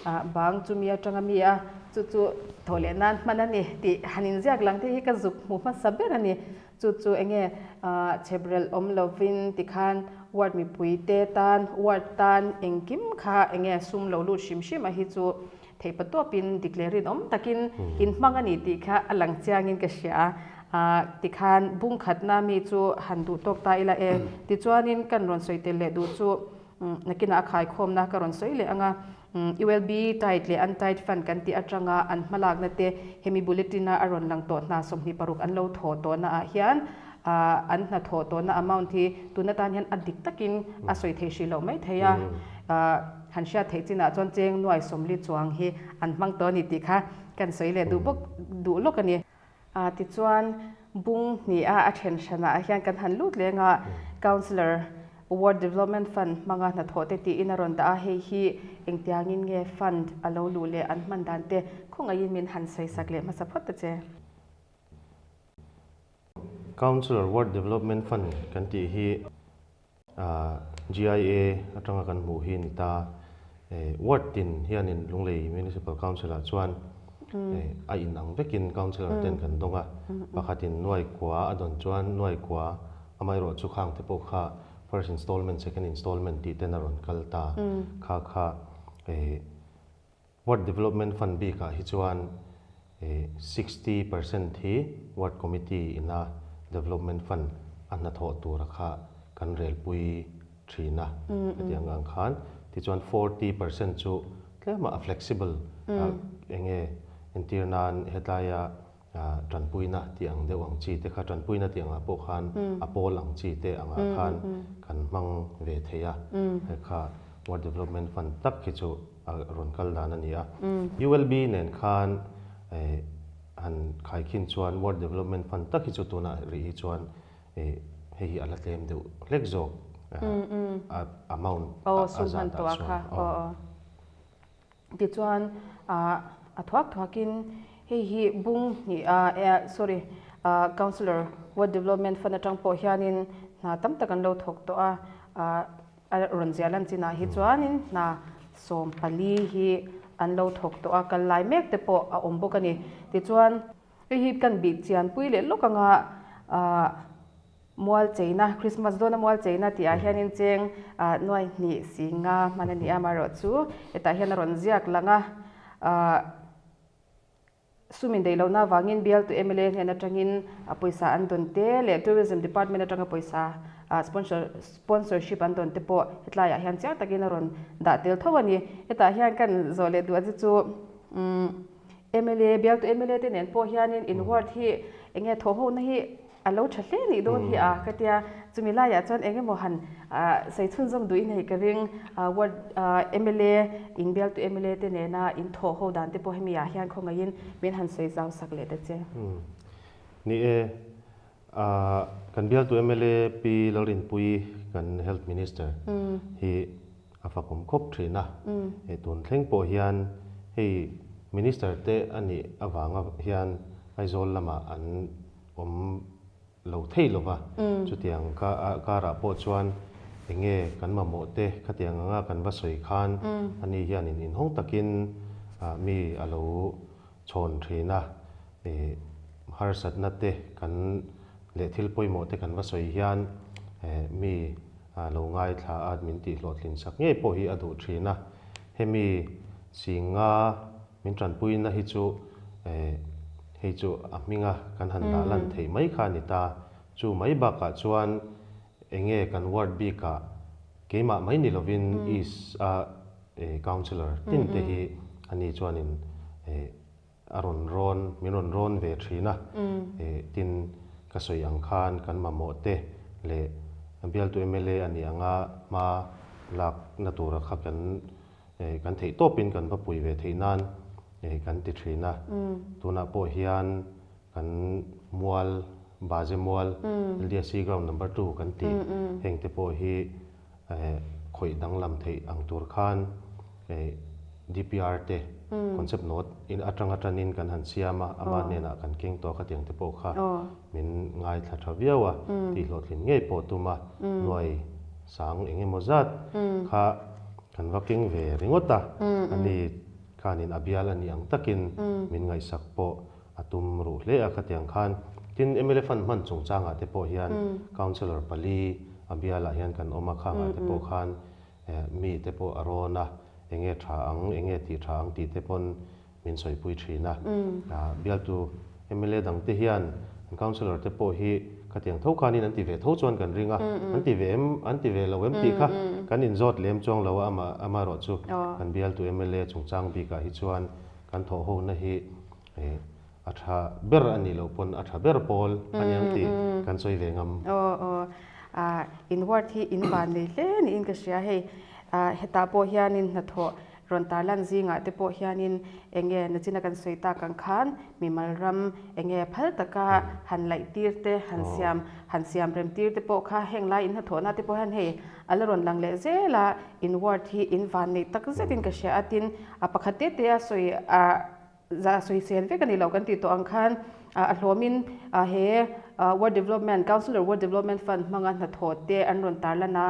A: ah bang chumi atanga mi a chu chu thawh leh nan hman a ni tih han inziak lang te hi ka zuk hmu hmasa ber a ni. Chu chu enge chheprelh awm lovin tikhan ward mipuite tan, ward tan engkim kha enge sum lo lut hrim hrim a hi chu theihpa tawpin dik leh rinawm takin in hmang a ni tih kha a lang chiangin ka hria a. Tikhan bung khatna mi chu han duh tawk ta ila e. Tichuanin kan rawn sawi tel leh duh chu nakinah a khaikhawmna ka rawn sawi leh ang a. ULB tight leh untied fund kan tih atanga an hmalakna te hemi bulletin-a a rawn lang tawh hna 26 an lo thawh tawhna ah hian an hna thawh tawhna amount hi tun atan hian a dik takin a sawi thei hrih loh mai thei a, han hriat theih chinah chuan cheng nuai 40 chuang hi an hmang tawh a ni tih kha kan sawi leh duh bawk duh lawk a ni. Tichuan, bung hniha a then hranah hian kan han lut leng a, Councillor Ward Development Fund hmanga hnathawh te tiin a rawn dah a, hei hi engtiangin nge fund a lo luh leh an hman dan te khawngaihin min han sawisak leh hmasa phawt ta che.
B: Councillor Ward Development Fund kan tih hi GIA atanga kan hmuh hi a ni ta. Ward tin hianin Lunglei Municipal Council-ah chuan a inang vekin Councillor ten kan dawng a. Pakhatin nuai kua a dawn chuan nuai kua amaherawh chu khang te pawh kha first installment, second installment tih ten a rawn kal ta. Kha kha Ward Development Fund bikah hi chuan 60% hi Ward Committee ina Development Fund a hnathawh tura kha kan relpui thin a, hetiang ang khan. Tichuan 40% chu tlemah a flexible eng nge entir nan hetlaia tanpuina tih ang deuh ang chi te kha tanpuina tih angah pawh khan a pawl ang chi te angah khan kan hmang ve thei a, hei kha Ward Development Fund tak hi chu a rawn kal dan a ni a. ULB nen khan han khaikhin chuan Ward Development Fund tak hi chu tunah rih hi chuan hei hi a la tlem deuh hlek zawk a amount a zat ah chuan.
A: Tichuan a thuak thuakin hei hi bung hnih a sorry Councillor Ward Development Fund atang pawh hianin hna tam tak an lo thawk tawh a, a rawn ziah lan chinah hi chuanin hna 14 hi an lo thawk tawh a, kal lai mek te pawh a awm bawk a ni. Tichuan hei hi kan bih chianpui leh lawk anga Mual cheina, Christmas dawna mual cheina tih ah hianin cheng nuai hnih si nga hman a ni a, amaherawhchu hetah hian a rawn ziak lang a, sum indaih lohna avangin bialtu mla hnen atangin pawisa an dawn te leh Tourism Department atanga pawisa sponsor sponsorship an dawn te pawh hetlaiah hian chiang takin a rawn dah tel tho a ni. Hetah hian kan zawh leh duh a che chu mla bialtu mla te nen pawh hianin in ward hi eng nge thawhhona hi A lo tha hle nih dawn hi a ka tia, chumi laiah chuan eng emaw han sawi chhunzawm duhin hei ka ring. Ward mla, inbialtu mla te nena in thawh ho dan te pawh hemi ah hian khawngaihin min han sawi zau sak leh ta che.
B: Ni e, kan bialtu mla Pi Lalrinpuii kan Health Minister hi a fakawm khawp thin a, hei tun thleng pawh hian hei Minister te a nih avanga hian Aizawl lamah an awm lo thei lo va, chutiang karah pawh chuan eng nge kan mamawh te khatiang anga kan va sawi khan ani hianin inhawng takin mi a lo chhawn thin a, harsatna te kan leh thil pawimawh te kan va sawi hian mi a lo ngaithla a, min tih hlawhtlin sak ngei pawh hi a duh thin a, hemi singa Min tanpuina hi chu hei chu a hminga kan han dah lan theih mai kha a ni ta. Chu mai bakah chuan enge kan ward bikah keimah mai ni lovin East a councillor tin te hi ani chuanin a rawn rawn min rawn rawn ve thin a. Tin ka sawi ang khan kan mamawh te leh bialtu mla a nih anga hma lakna tura kha kan Kan theih tawpin kan va pui ve theih nan kan ti thin a. Tunah pawh hian kan mual, Baze mual, LDSC ground number 2 kan ti heng te pawh hi khawih danglam theih ang tur khan DPR te concept note in atanga tanin kan han siam a, ama hnenah kan keng tawh a khatiang te pawh kha min ngaithla tha viau a, tih hlawhtlin ngei pawh tum a, nuai sang eng emaw zat kha kan va keng ve ringawt a, ani khanin a bial a nih ang takin min ngaihsak pawh a tum ruh hle a khatiang khan. Tin, mla fund hman chungchangah te pawh hian councillor pali a bialah hian kan awm a, khangah te pawh khan mi te pawh a rawn a, enge tha ang, enge tih tha ang tih te pawn min sawipui thin a. Bialtu mla dang te hian an councillor te pawh hi khatiang tho khanin an ti ve tho chuan kan ring a, an ti ve em, an ti ve lo em tih kha kan inzawt lem chuang lo a, amaherawh chu kan bialtu mla chungchang bikah hi chuan kan thawhhona hi a tha ber a nih loh pawn a tha ber pawl a niang tih kan sawi ve ngam.
A: Aw aw ah in ward hi in van nei hle niin ka hria hei ah hetah pawh hianin hnathawh rawn tarlan zingah te pawh hianin enge nachina kan sawi tak ang khan mimal ram enge phal taka han laih tir te han siam han siam rem tir te pawh kha heng lai in hnathawhna te pawh hian hei a la rawn lang leh zel a in ward hi in van nei tak zetin ka hria a tin a pakhat te te a sawi ah Za sawisel vek a ni lo kan tih tawh ang khan a hlawmin he Ward Development, Councillor Ward Development Fund hmanga hnathawh te an rawn tarlan a,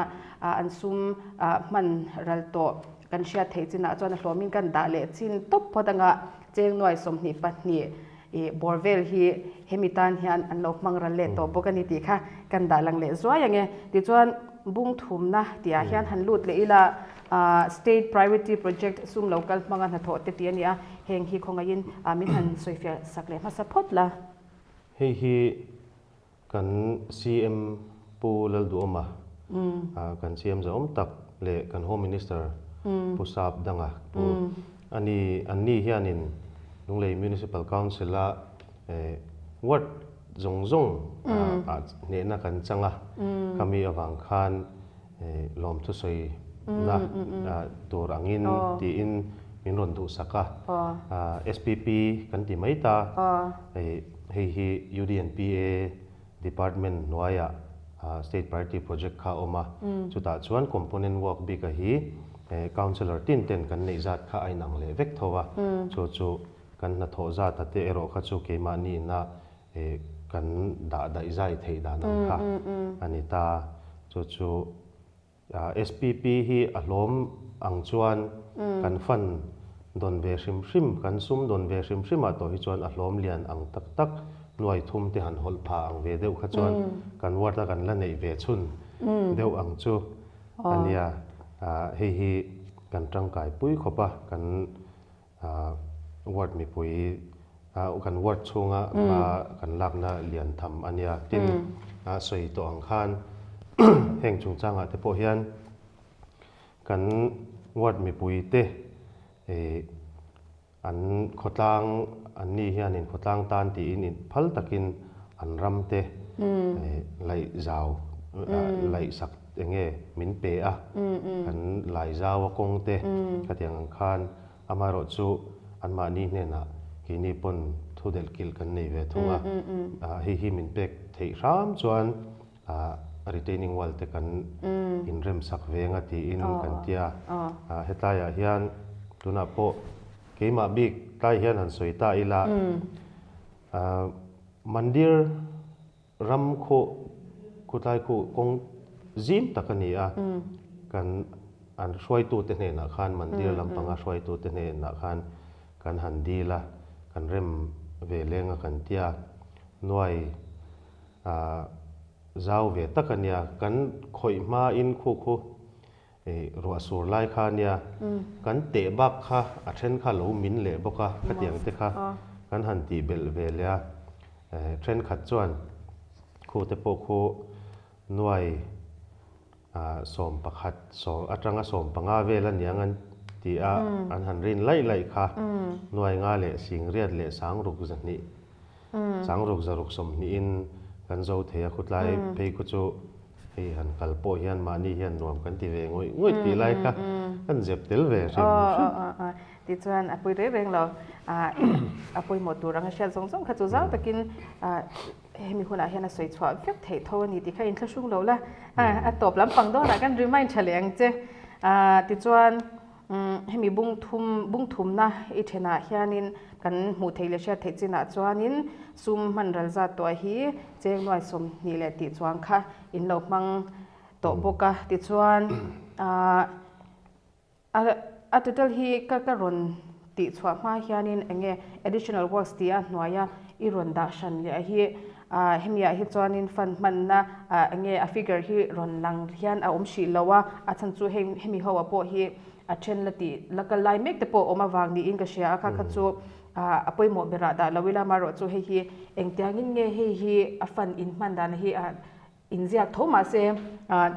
A: an sum hman ral tawh kan hriat theih chinah chuan a hlawmin kan dah leh chin tawp phawt anga cheng nuai 22 ih bawr vel hi hemi tan hian an lo hmang ral leh tawh bawk a ni tih kha kan dah lang leh zuai ang e. Tichuan bung thumna tihah hian han lut leh ila. State Priority Project sum lo kal hmanga hnathawh te tih a ni a, heng hi khawngaihin min han sawifiah sak leh hmasa phawt la.
B: Hei hi kan CM Pu Lalduhawma, kan CM zahawm tak leh kan Home Minister Pu Sap Danga Pu a ni, an ni hianin Lunglei Municipal Council-a ward zawng zawng ah hnehna kan chang a, khami avang khan lawmthu sawi na tur angin tiin min rawn duhsak a, SPP kan ti mai ta, hei hi UDNPA department hnuaiah State Priority Project kha a awm a, chutah chuan component work bika hi councillor tin ten kan neih zat kha a inang leh vek tho a, chu chu kan hnathawh zat a te erawh kha chu keimahni ina kan dah daih zai theih dan ang kha a ni ta. Chu chu SPP hi a hlawm ang chuan kan fund dawn ve hrim hrim, kan sum dawn ve hrim hrimah tawh hi chuan a hlawm lian ang tak tak nuai thum te han hawlh pha ang ve deuh kha chuan kan ward a kan la neih ve chhun deuh ang chu a nia. Hei hi kan tangkai pui khawp a, kan Ward mipui kan ward chhunga hma kan lakna lian tham a nia. Tin, sawi tawh ang khan heng chungchangah te pawh hian kan ward mipui te an khawtlang an ni hianin khawtlang tan tiin phal takin an ram te laih zau laih sak enge min pe a, kan lai zau a kawng te khatiang ang khan Amaherawh chu anmahni hnenah keini pawn thu delh kilh kan nei ve thung a, hei hi min pek theih hram chuan retaining wall te kan inremsak veng a tiin kan ti a. Hetlaiah hian tunah pawh keimah bik tlai hian han sawi ta ila, Mandir Ram khaw khutlai khu kawng zim tak a ni a, kan an hruaitute hnenah khan mandir lampanga hruaitute hnenah khan kan han dil a, kan rem ve leng a kan tia, nuai ah zau ve tak a nia, kan khawih hmain khu khu ruah sur lai kha a nia, kan teh bak kha a then kha lo min leh bawk a, khatiang te kha kan han tih belh ve leh a, thenkhat chuan khu te pawh khu nuai 11 atanga 15 vel a niang an ti a, an han rin laih laih kha nuai nga leh singriat leh sangruk zahnih sangruk zaruk sawmhnihin kan zo thei a, khutlai phei khu chu Hei han kal pawh hian mahni hian nuam kan ti ve ngawih ngawih tih lai kha kan zep tel ve hrim hrim.
A: Tichuan a pui reng reng lo, a pawimawh tur anga hriat zawng zawng kha chu zau takin hemi hunah hian a sawi chhuah vek theih tho a ni tih kha inthlahrung lo la, a tawp lampang dawnah kan remind tha leh ang che. Tichuan hemi bung thum bung thumna i thenah hianin kan hmuh theih leh hriat theih chinah chuanin sum hman ral zat tuah hi cheng nuai 20 leh tih chuang kha in lo hmang tawh bawk a. Tichuan a total hi ka ka rawn tih chhuah hma hianin eng nge additional works tih a hnuaia i rawn dah hran leh a hi hemiah hi chuanin fund hmanna eng nge a figure hi rawn lang hian a awm hrih lo a, a chhan chu heng hemi ho ah pawh hi a then la tih la kal lai mek te pawh awm avang niin ka hria a, kha kha chu a pawimawh berah dah lo ila amaherawh chu hei hi engtiangin nge hei hi a fund inhman dan hi a Inziak tho mahse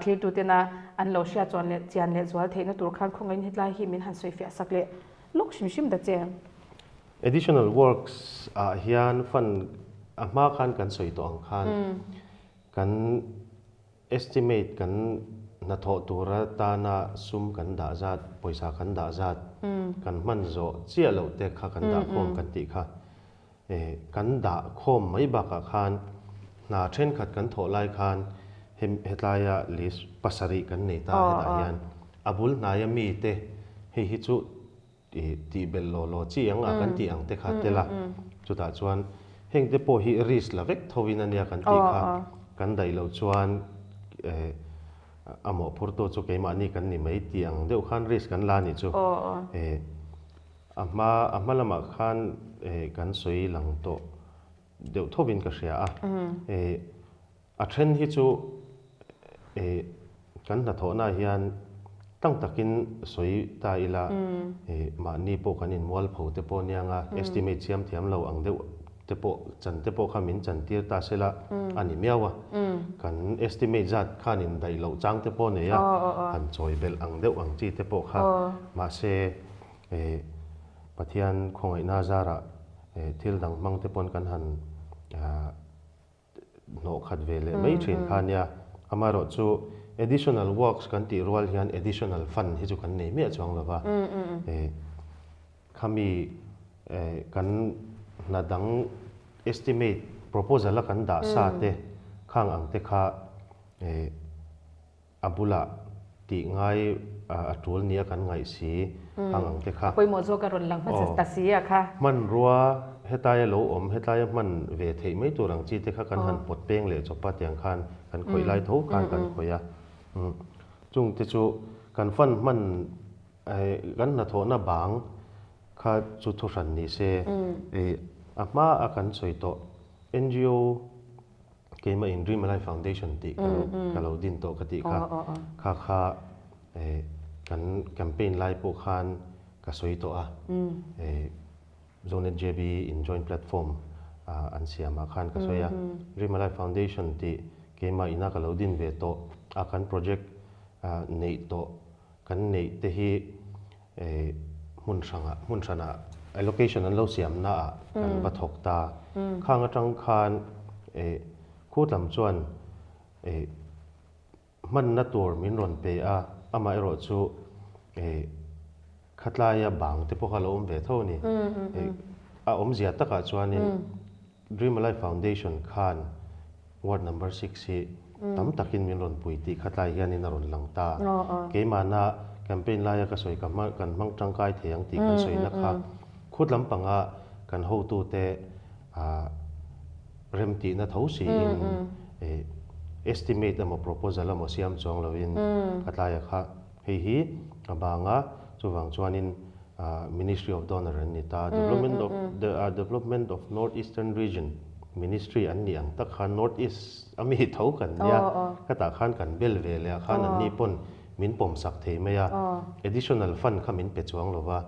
A: thirtutena an lo hriat chuan leh chian leh zual theihna tur khan khawngaihin hetlai hi min han sawifiah sak leh lawk hrim hrim ta che.
B: Additional works ah hian fund a hma khan kan sawi tawh ang khan kan estimate kan hnathawh tur atana sum kan dah zat, pawisa kan dah zat, kan hman zawh chiah loh te kha kan dah khawm kan tih kha. Kan dah khawm mai bakah khan hna thenkhat kan thawh lai khan hetlaia list pasarih kan nei ta hetah hian a bul hnaia mite hei hi chu tih belh law law chi ang a kan tih ang te kha tel a, chutah chuan heng te pawh hi risk la vek tho in ania kan tih kha kan daih loh chuan a mawhphurtu chu keimahni kan ni mai tih ang deuh khan risk kan la a nih chu. A hma a hma lamah khan kan sawi lang tawh deuh thovin ka hria a. A then hi chu kan hnathawhnaah hian tang takin sawi ta ila mahni pawh kan inmualpho te pawh nia nga estimate siam thiam lo ang deuh te pawh chan te pawh kha min chan tir ta sela a ni miau a. Kan estimate zat khan indaih loh chang te pawh nei a, han chawi belh ang deuh ang chi te pawh kha mahse Pathian khawngaihna zarah thil dang hmang te pawn kan han hnawh khat ve leh mai thin kha nia. Amaherawh chu additional works kan tih rual hian additional fund hi chu kan nei miah chuang lo va. Khami kan hna dang estimate proposal a kan dah sa te khang ang te kha A bulah tih ngai a tul nia kan ngaih si ang ang te kha.
A: A pawimawh zawk a rawn lang hmasa ta si a kha.
B: Hmanrua hetaia lo awm, hetaia hman ve theih mai tur ang chi te kha kan han pawt peng leh chawp a tiang khan kan khawih lai tho khan kan khawih a. Chung te chu kan fan hman kan hnathawhna bang kha chu thuhran ni se. A hma a kan sawi tawh NGO Keimah in Dream Alive Foundation tih ka lo ka lo din tawh ka tih kha kha kha kan campaign lai pawh khan ka sawi tawh a Zonet JB in joint platform an siam ah khan ka sawi a Dream Alive Foundation tih keimah ina ka lo din ve tawh a kan project neih tawh kan neih te hi hmun hrangah hmun hranah allocation an lo siamna ah kan va thawk ta. Khang atang khan khutlam chuan hmanna tur min rawn pe a, amaherawh chu khatlaia bang te pawh kha a lo awm ve tho a ni. A awmzia takah chuanin Dream Alive Foundation khan Ward number 6 hi tam takin min rawn pui tih khatlai hianin a rawn lang ta. Keimahna campaign laia ka sawi ka hma kan hmang tangkai thei ang tih kan sawina kha khut lampanga kan hotute remtihna tho siin estimate emaw proposal emaw siam chuang loin khatlaia kha hei hi a bang a, chuvang chuanin Ministry of Donor an ni ta. Development of the Development of North Eastern Region Ministry an nih ang tak khan North East a mi tho kan nia. Khatah khan kan bel ve leh ah khan an ni pawn min pawm sak thei mai a. Additional fund kha min pe chuang lo va.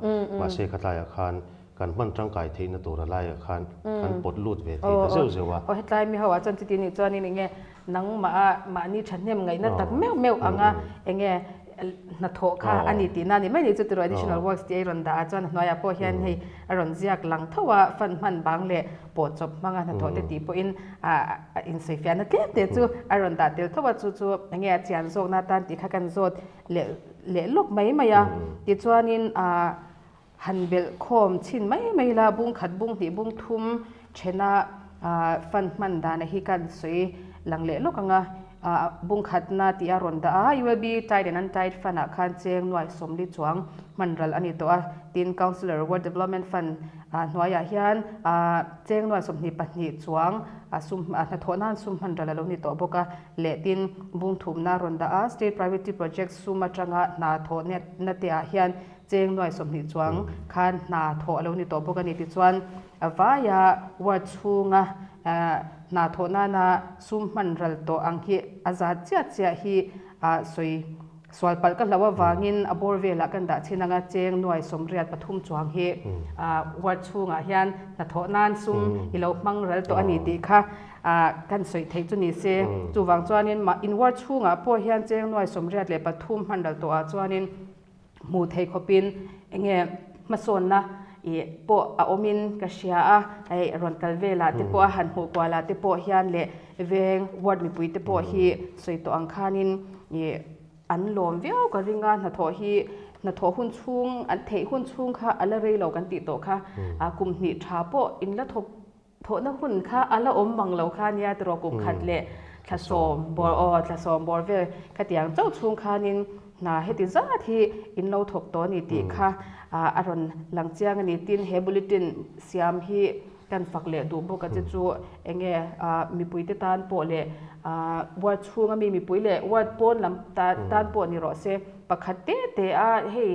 B: Mahse khatlaiah khan kan hman tangkai theihna tur a laiah khan kan pawt lut ve thei ta zeuh zeuh a.
A: Aw hetlai mi ho ah chuan chuti nih chuanin enge Nangmah a mahni thahnem ngaihna tak meuh meuh anga enge hnathawh kha a ni tihna a ni mai ni chu tiraw additional works tih a rawn dah a chuan a hnuaiah pawh hian hei a rawn ziak lang tho a fund hman bang leh pawh chawp hmanga hnathawh te tih pawhin a insawifiahna tlem te chu a rawn dah tel tho a chu chu enge a chian zawkna atan tih kha kan zawt leh leh lawk mai mai a tichuanin Han belh khawm chhin mai mai la, bung khat, bung hnih, bung thum thena fund hman dana hi kan sawi lang leh lawk ang a. Bung khatna tih a rawn dah a, ULB Tied and Untied Fund ah khan cheng nuai 40 chuang hman ral a ni tawh a, tin Councillor Ward Development Fund hnuaiah hian cheng nuai 22 chuang sum hnathawh nan sum hman ral a lo ni tawh bawk a, leh tin bung thumna a rawn dah a, State Priority Project sum atanga hna thawh na te ah hian cheng nuai 20 chuang khan hna thawh a lo ni tawh bawk a ni. Tichuan a vaia ward chhunga hna thawh nana sum hman ral tawh ang hi a zat chiah chiah hi sawi sual palh ka hlo avangin a bawr velah kan dah chhin anga cheng nuai 83 chuang hi ward chhungah hian hna thawh nan sum i lo hmang ral tawh a ni tih kha kan sawi theih chu ni se. Chuvang chuanin in ward chhungah pawh hian cheng nuai 83 hman ral tawhah chuanin hmuh theih khawpin enge hmasawnna ih pawh a awmin ka hria a, hei rawn kal velah te pawh a han hmuh kualah te pawh hian leh veng ward mipui te pawh hi sawi tawh ang khanin ih an lawm viau ka ring a, hnathawh hi hnathawh hun chhung an theih hun chhung kha a la rei lo kan tih tawh kha a kum hnih tha pawh in la thawk Thawhna hun kha a la awm mang lo kha nia tiraw kum khat leh thla sawm bawr aw thla sawm bawr vel khatiang chauh chhung khanin hna heti zat hi in lo thawk tawh a ni tih kha a rawn lang chiang a ni. Tin, he bulletin siam hi kan fak leh duh bawk a che chu enge mipuite tan pawh leh ward chhunga mi mipui leh ward pawn lam tan pawh ni rawh se pakhat te te a hei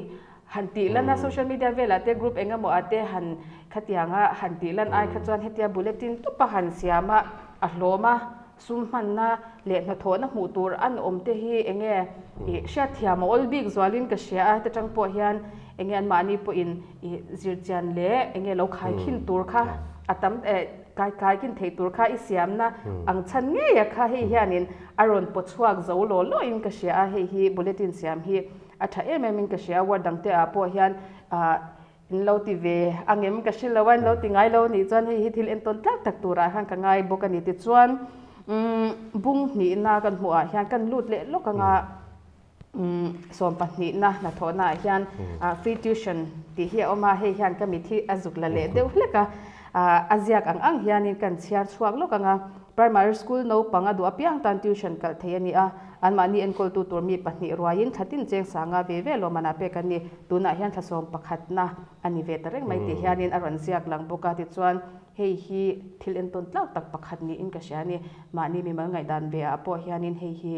A: Han tih lan a social media velah te group eng emaw ah te han khatiang a han tih lan ai kha chuan hetia bulletin tup a han siam a, a hlawm a, sum hmanna leh hnathawhna hmuh tur an awm te hi eng nge ih hriatthiam a awl bik zualin ka hria a, heta tang pawh hian eng nge anmahni pawhin ih zirchian leh eng nge lo khaikhin tur kha a tam eh kai kaikhin theih tur kha i siamna ang chhan ngei a kha hei hianin a rawn paw chhuak zo law lawin ka hria a, hei hi bulletin siam hi A tha em em in ka hria, ward dang te ah pawh hian ah in lo ti ve angem ka hre lo a, in lo ti ngai lo anih chuan hei hi thil entawn tlak tak turah khan ka ngai bawk a ni. Tichuan umm bung hnihna kan hmuh ah hian kan lut leh lawk anga umm sawm pahnihna hnathawhna ah hian ah free tuition tih hi a awm a, hei hian ka mit hi a zuk la leh deuh hlek a, ah a ziak ang ang hianin kan chhiar chhuak lawk anga primary school naupang a duh apiang tan tuition kalh thei a ni a. Anmahni enkawltu tur mi pahnih ruaiin thla tin cheng sanga ve ve lawmmanah pek an ni. Tunah hian thla sawm pakhatna a ni ve ta reng mai tih hianin a rawn ziak lang bawk a. Tichuan, hei hi thil entawn tlak tak pakhat niin ka hria a ni. Mahni mimal ngaihdan ve ah pawh hianin hei hi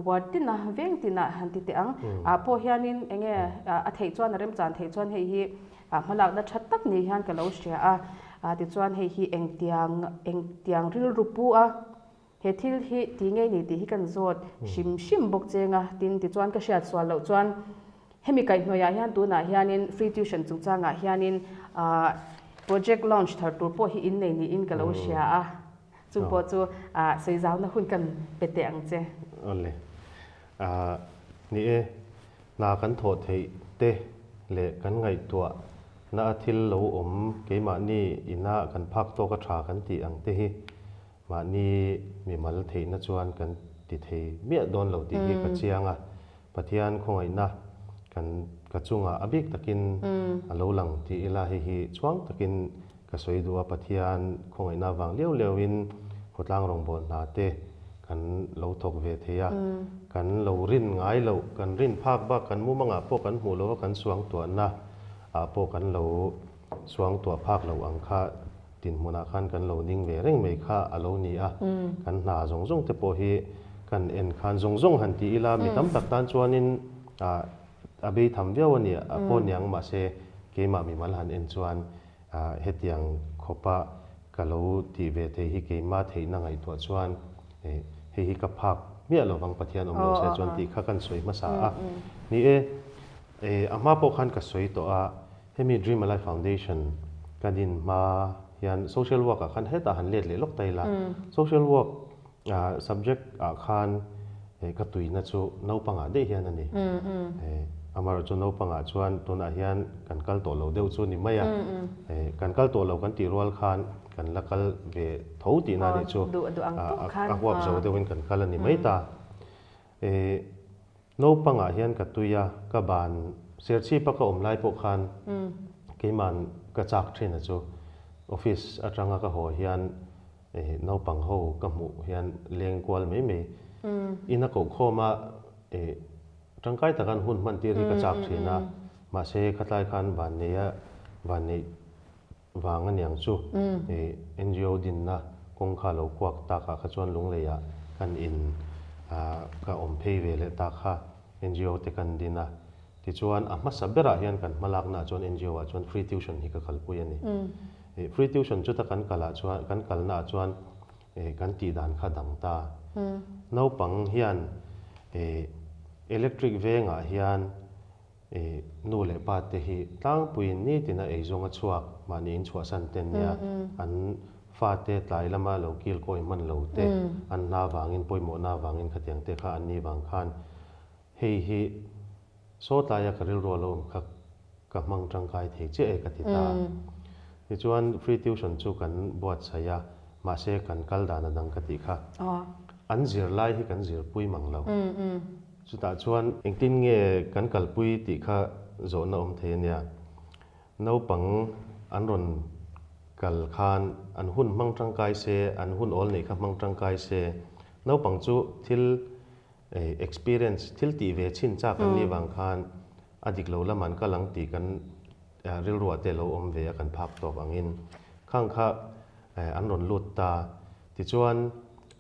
A: ward tina veng tina han ti teh ang ah pawh hianin eng nge a theih chuan a remchan theih chuan hei hi hmalakna tha tak ni hian ka lo hria a. Tichuan, hei hi engtiang engtiang rilru pu a. He thil hi ti ngei ni tih hi kan zawt hrim hrim bawk cheng a, tin tichuan ka hriat sual loh chuan hemi kaihhnawihah hian tunah hianin free tuition chungchangah hianin project launch thar tur pawh hi innei niin ka lo hria a, chung pawh chu sawizauna hun kan pe teh ang che.
B: Awle. Ni e, hna kan thawh theih te leh kan ngaihtuah na a thil lo awm keimahni ina kan phak tawk a tha kan tih ang te hi Mahni mimal theihna chuan kan ti thei miah dawn lo tih hi ka chiang a, Pathian khawngaihna kan ka chungah a bik takin a lo lang tih ila hei hi chhuang takin ka sawi duh a, Pathian khawngaihna avang liau liauin khawtlang rawngbâwl hna te kan lo thawk ve thei a, kan lo rin ngai loh, kan rin phak bak kan mumangah pawh kan hmuh loh a, kan suangtuahna ah pawh kan lo suangtuah phak loh ang kha Dinhmunah khan kan lo ding ve reng mai kha a lo ni a, kan hna zawng zawng te pawh hi kan en khan zawng zawng han ti ila mi tam tak tan chuanin a bei tham viau a ni a pawh niang mahse keimah mimal han en chuan hetiang khawpa ka lo tih ve thei hi keimah theihna ngaihtuah chuan hei hi ka phak miah lovang Pathian awm lo se chuan tih kha kan sawi hmasa a ni e. A hma pawh khan ka sawi tawh a. Hemi Dream Alive Foundation ka din hma hian social work ah khan hetah han let leh lawk ta ila, social work subject ah khan ka tuina chu naupangah daih hian a ni. Amaherawhchu chu naupangah chuan tunah hian kan kal tawh lo deuh chu ni mai a, kan kal tawh lo kan tih rual khan kan la kal ve tho tihna a nih chu, a huap zo deuhin kan kal a ni mai ta. Naupangah hian ka tui a, ka ban Serchhipa ka awm lai pawh khan keiman ka chak thin a chu. Office atanga ka haw hian naupang ho ka hmuh hian leng kual mai mai. Ina koh khawma tangkai takan hun hman tir hi ka chak thin a, mahse khatlai khan vanneia vanneih vang aniang chu NGO dinna kawng kha lo kuak takah kha chuan Lungleiah kan in ka awm phei ve leh ta kha NGO te kan din a. Tichuan a hmasa berah hian kan hmalaknaah chuan NGO ah chuan free tuition hi ka kalpui a ni. Free tuition chuta kan kalah chuan kan kalnaah chuan kan tih dan kha dang ta. Naupang hian electric vengah hian nu leh pa te hi tlangpuiin nitina eizawnga chhuak mahni inchhuahsan te nia an fate tlai lama lo kil kawi hman lo te an hna vangin pawimawhna vangin khatiang te kha an ni vang khan hei hi saw tlaia ka rilru a lo awm kha ka hmang tangkai thei chiah e ka ti ta. Tichuan free tuition chu kan buatsaih a, mahse kan kal dan a dang ka tih kha. An zirlai hi kan zirpui mang lo. Chutah chuan engtin nge kan kalpui tih kha zawhna awm thei a nia. Naupang an rawn kal khan an hun hmang tangkai se, an hun awl neih kha hmang tangkai se. Naupang chu thil experience, thil tih ve chhin chak an nih vang khan a dik lo lam an kal ang tih kan rilruah te lo awm ve a kan phak tawk angin khang kha an rawn lut ta. Tichuan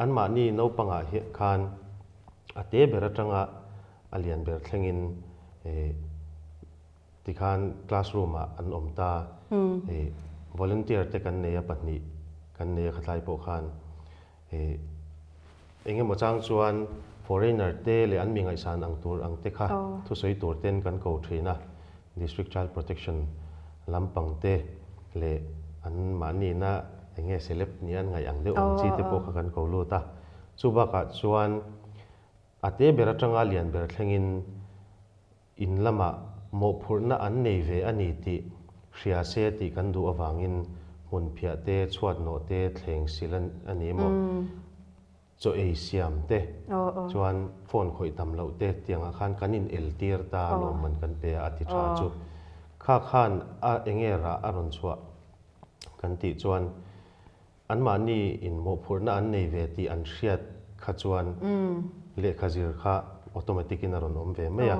B: anmahni naupangah khan a te ber atanga a lian ber thlengin tikhan classroom ah an awm ta. Volunteer te kan nei a pahnih kan nei a khatlai pawh khan Engemaw chang chuan foreigner te leh an mi ngaihsan ang tur ang te kha thusawi tur ten kan ko thin a, District Child Protection lampang te leh an mahnina enge celeb nia an ngaih ang deuh ang chi te pawh kha kan ko lut a. Chu bakah chuan a te ber atanga lian ber thlengin In lamah mawhphurhna an nei ve a ni tih hria se tih kan duh avangin hmun phiah te, chhuat nawh te, thleng sil a ni emaw, chaw ei siam te chuan phone khawih tam loh te tiangah khan kan in el tir ta lawmman kan pe a, a ti tha chu. Kha khan a enge rah a rawn chhuah kan tih chuan Anmahni in mawhphurhna an nei ve tih an hriat kha chuan lehkha zir kha automatic in a rawn awm ve mai a.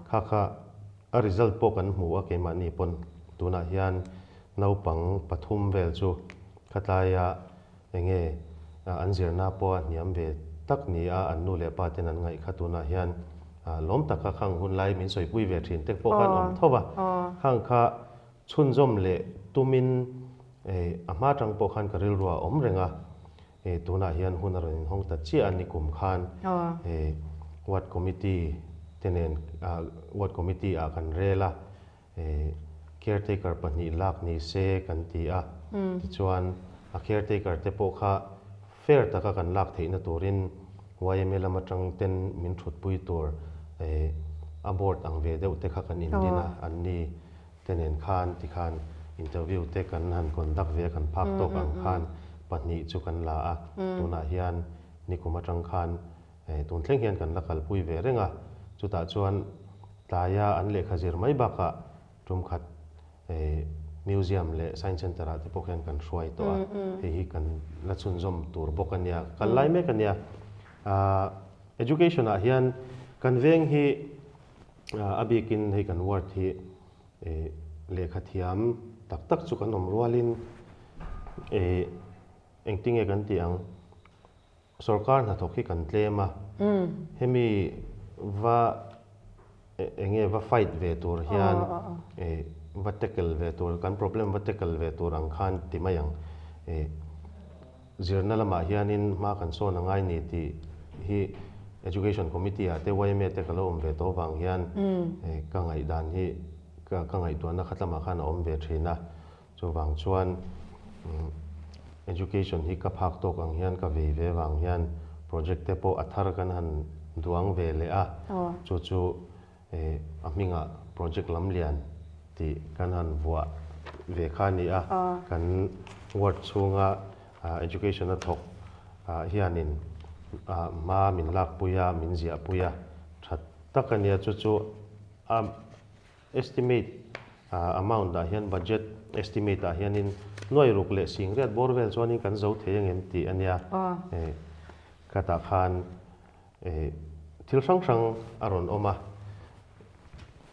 B: Kha kha a result pawh kan hmu a keimahni pawn tunah hian naupang pathum vel chu khatlaia enge an zirna pawh a hniam ve tak ni a an nu leh pa ten an ngaih kha tunah hian lawm taka khang hun lai min sawipui ve thin te pawh khan awm tho va. Khang kha Chhunzawm leh tumin a hma tang pawh khan ka rilru a awm reng a, tunah hian hun a rawn inhawng ta chiah a ni kum khan ward committee te nen ward committee ah kan rel a, caretaker pahnih lak ni se kan ti a, tichuan a caretaker te pawh kha fair taka kan lak theihna turin yma lam atang ten min thutpui tur a board ang ve deuh te kha kan indin a, an ni. Te nen khan tikhan interview te kan han conduct ve a kan phak tawk ang khan pahnih chu kan la a, tunah hian nikum atang khan tun thleng hian kan la kalpui ve reng a, chutah chuan tlaia an lehkha zir mai bakah tum khat museum leh science centre ah te pawh khian kan hruai tawh a, hei hi kan la chhunzawm tur bawk a nia, kal lai mek a nia. Education ah hian kan veng hi A bikin hei kan ward hi lehkha thiam tak tak chu kan awm rualin engtinge kan tih ang sorkar hnathawk hi kan tlem a, hemi va enge va fight ve tur hian va tackle ve tur kan problem va tackle ve tur ang khan ti mai ang. Zirna lamah hianin hma kan sawn a ngai ni tih hi Education Committee ah te yma te ka lo awm ve tawh vang hian ka ngaihdan hi ka ngaihtuahna khat lamah khan a awm ve thin a. Chuvang chuan Education hi ka phak tawk ang hian ka vei ve vang hian project te pawh a thar kan han duang ve leh a, chu chu A hmingah project lam lian tih kan han vuah ve kha a ni a, kan ward chhunga education a thawk hianin hma min lakpui a, min ziahpui a, tha tak a nia. Chu chu a estimate amount ah hian budget estimate ah hianin nuai ruk leh singriat bawr vel chuanin kan zo thei angem tih a nia. Khatah khan. Thil hrang hrang a rawn awm a,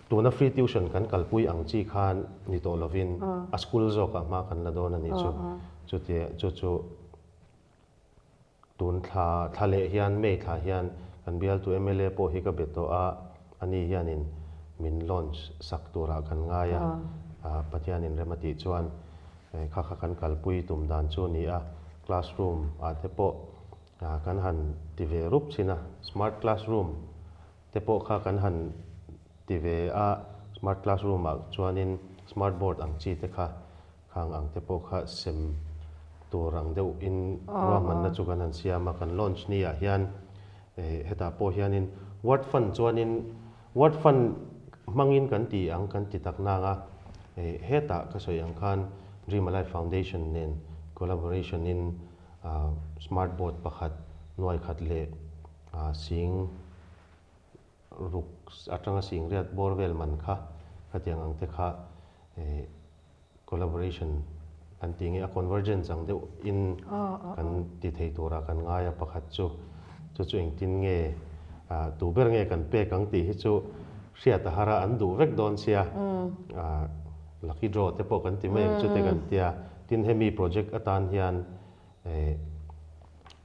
B: tuna free tuition kan kalpui ang chi khan ni tawh lovin a school zawkah hma kan la dawn a nih chu. Chutia chu chu tun thla thla leh hian May thla hian kan bialtu mla pawh hi ka be tawh a, ani hianin min launch sak turah kan ngai a, Pathianin rem a tih chuan kha kha kan kalpui tum dan chu a ni a, classroom ah te pawh Kan han ti ve rup chin a, smart classroom te pawh kha kan han ti ve a, smart classroom ah chuanin smart board ang chi te kha khang ang te pawh kha sem tur ang deuh in ruahmanna chu kan han siam a, kan launch ni ah hian hetah pawh hianin ward fund chuanin ward fund hmangin kan ti ang kan ti tak nang a, hetah ka sawi ang khan Dream Alive Foundation nen collaboration in Smart board pakhat nuai khat leh sing ruk atanga sing riat bawr vel man kha khatiang ang te kha collaboration kan tih nge a convergence ang deuh in kan ti thei tura kan ngai a pakhat chu chu chu engtin nge tu ber nge kan pek ang tih hi chu hriat a har a an duh vek dawn sia lucky draw te pawh kan ti mai ang chu te kan tia. Tin hemi project atan hian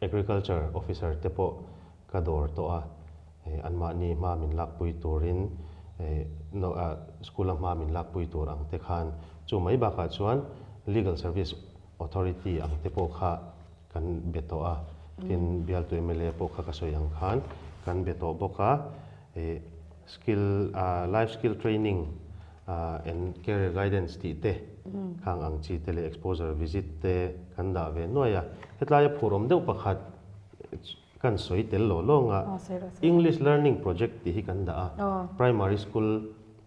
B: Agriculture Officer te pawh ka dawr tawh a, anmahni hma min lakpui turin school a hma min lakpui tur ang te khan chu mai bakah chuan Legal Service Authority ang te pawh kha kan be tawh a, tin bialtu mla pawh kha ka sawi ang khan kan be tawh bawk a, skill life skill training and career guidance tih te khang ang chi te leh exposure visit te kan dah ve nuai a, hetlaia phur awm deuh pakhat kan sawi tel lo lawng a, English learning project tih hi kan dah a, primary school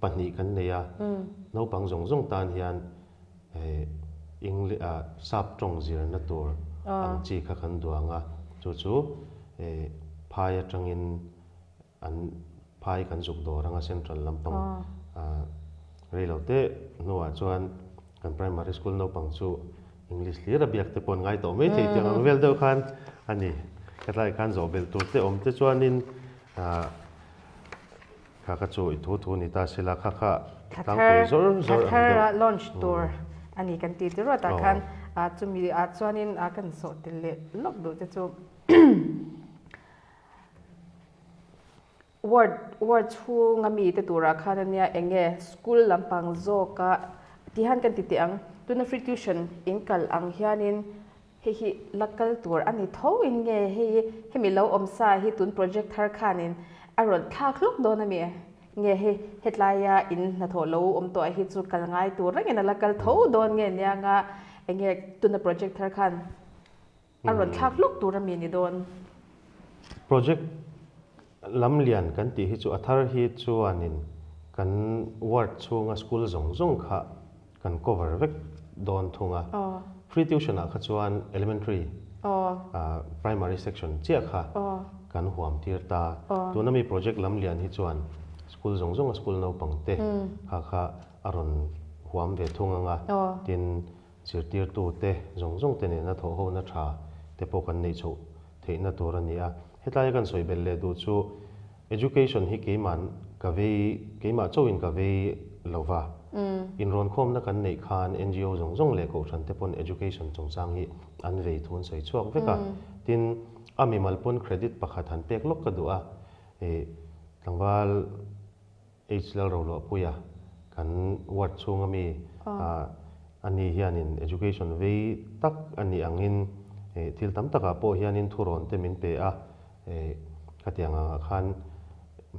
B: pahnih kan nei a, naupang zawng zawng tan hian sap tawng zirna tur ang chi kha kan duang a, chu chu phai atangin An phai kan zuk dawr anga central lampang reilo te hnuah chuan kan primary school naupang chu English hlir a biak te pawh an ngai tawh mai thei tiang ang vel deuh khan a ni. Hetlai khan zawh belh tur te awm te chuanin kha kha chu i thu thu ni ta sela kha kha tlangpui zawr zawr ang deuh.
C: Thla thar launch tur a ni kan ti tirawt ah khan chumi ah chuanin kan zawh tel leh lawk duh te chu. Ward ward chhunga mite turah khan ania eng nge school lampang zawka ti hian kan ti teh ang tuna free tuition in kal ang hianin hei hi la kal tur a ni tho in nge hei hemi lo awm sa hi tun project thar khanin a rawn thlak hlawk dawn a mi nge hei hetlaia in hnathawh lo awm tawh hi chu kal ngai tur rengin a la kal tho dawn nge nia nga eng nge tuna project thar khan A rawn thlak hlawk tur a mi ni dawn.
B: Project lam lian kan tih hi chu a thar hi chuanin kan ward chhunga school zawng zawng kha kan cover vek dawn thung a. Free tuition ah kha chuan elementary, primary section chiah kha kan huam tir ta. Tuna mi project lam lian hi chuan school zawng zawnga school naupang te kha kha a rawn huam ve thung ang a. Tin, Zirtirtute zawng zawng te nena thawhhona tha te pawh kan neih chhoh theihna tur a ni a. Hetaia kan sawi belh leh duh chu Education hi keiman ka vei, keimah chauhin ka vei lo va. Inrawnkhawmna kan neih khan ngo zawng zawng leh kohhran te pawn Education chungchang hi an vei thu an sawi chhuak vek a. Tin, a mimal pawn credit pakhat han pek lawk ka duh a, tlangval, H Lalroluahpuia kan ward chhunga mi a ni hianin education vei tak a nih angin thil tam takah pawh hianin thurawn te min pe a, khatiang angah khan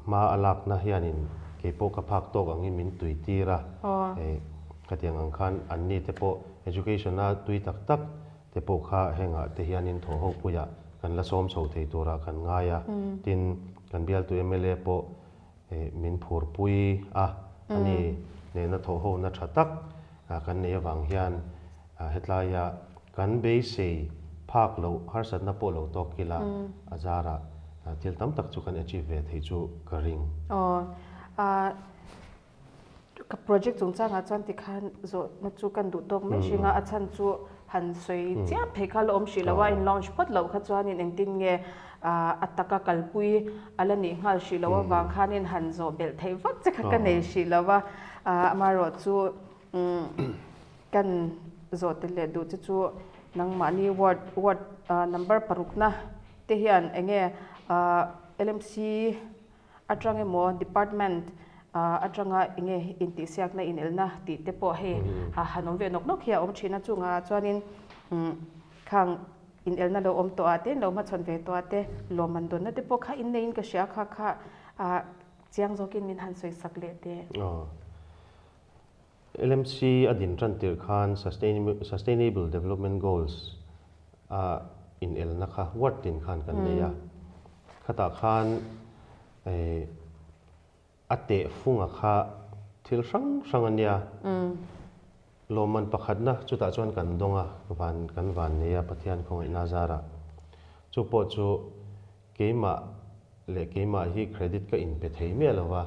B: hma a lakna hianin keipawh ka phak tawk angin min tui tir a, khatiang ang khan anni te pawh education a tui tak tak te pawh kha hengah te hianin thawhhopuiah kan la sawm chho thei turah kan ngai a, tin kan bialtu mla pawh Min phurpui a, ani nena thawhhona tha tak kan neih avang hian hetlaia kan beisei phak loh harsatna pawh lo tawk ila a zarah thil tam tak chu kan achieve ve theih chu ka ring.
C: Aw, ka. Ka project chungchangah chuan tikhan zawhna chu kan duh tawk mai hring a, a chhan chu han sawi chiam phei kha la awm hrih lo a, in launch phawt loh kha chuanin engtin nge a taka kalpui a la nih nghal hrih loh avang khanin han zawh belh theih vak che kha ka nei hrih lo a, amaherawh chu kan zawh tel leh duh che chu nangmahni ward ward number parukna te hian enge LMC Atang emaw department atanga enge intihsiakna inelna tih te pawh hei han awm ve nawk nawk hi a awm thin a, chungah chuanin khang inelna lo awm tawh ah te lo hmachhawn ve tawh ah te lawmman dawnna te pawh kha inneiin ka hria kha kha chiang zawkin min han sawi sak leh teh.
B: LMC a din tan tirh khan Sustainable Development Goals a inelna kha ward tin khan kan nei a. Khatah khan a tehfunga kha thil hrang hrang a nia. Lawmman pakhatna chutah chuan kan dawng a, van kan van nei a Pathian khawngaihna zarah. Chu pawh chu Keimah leh keimah hi credit ka inpe thei miah lo va,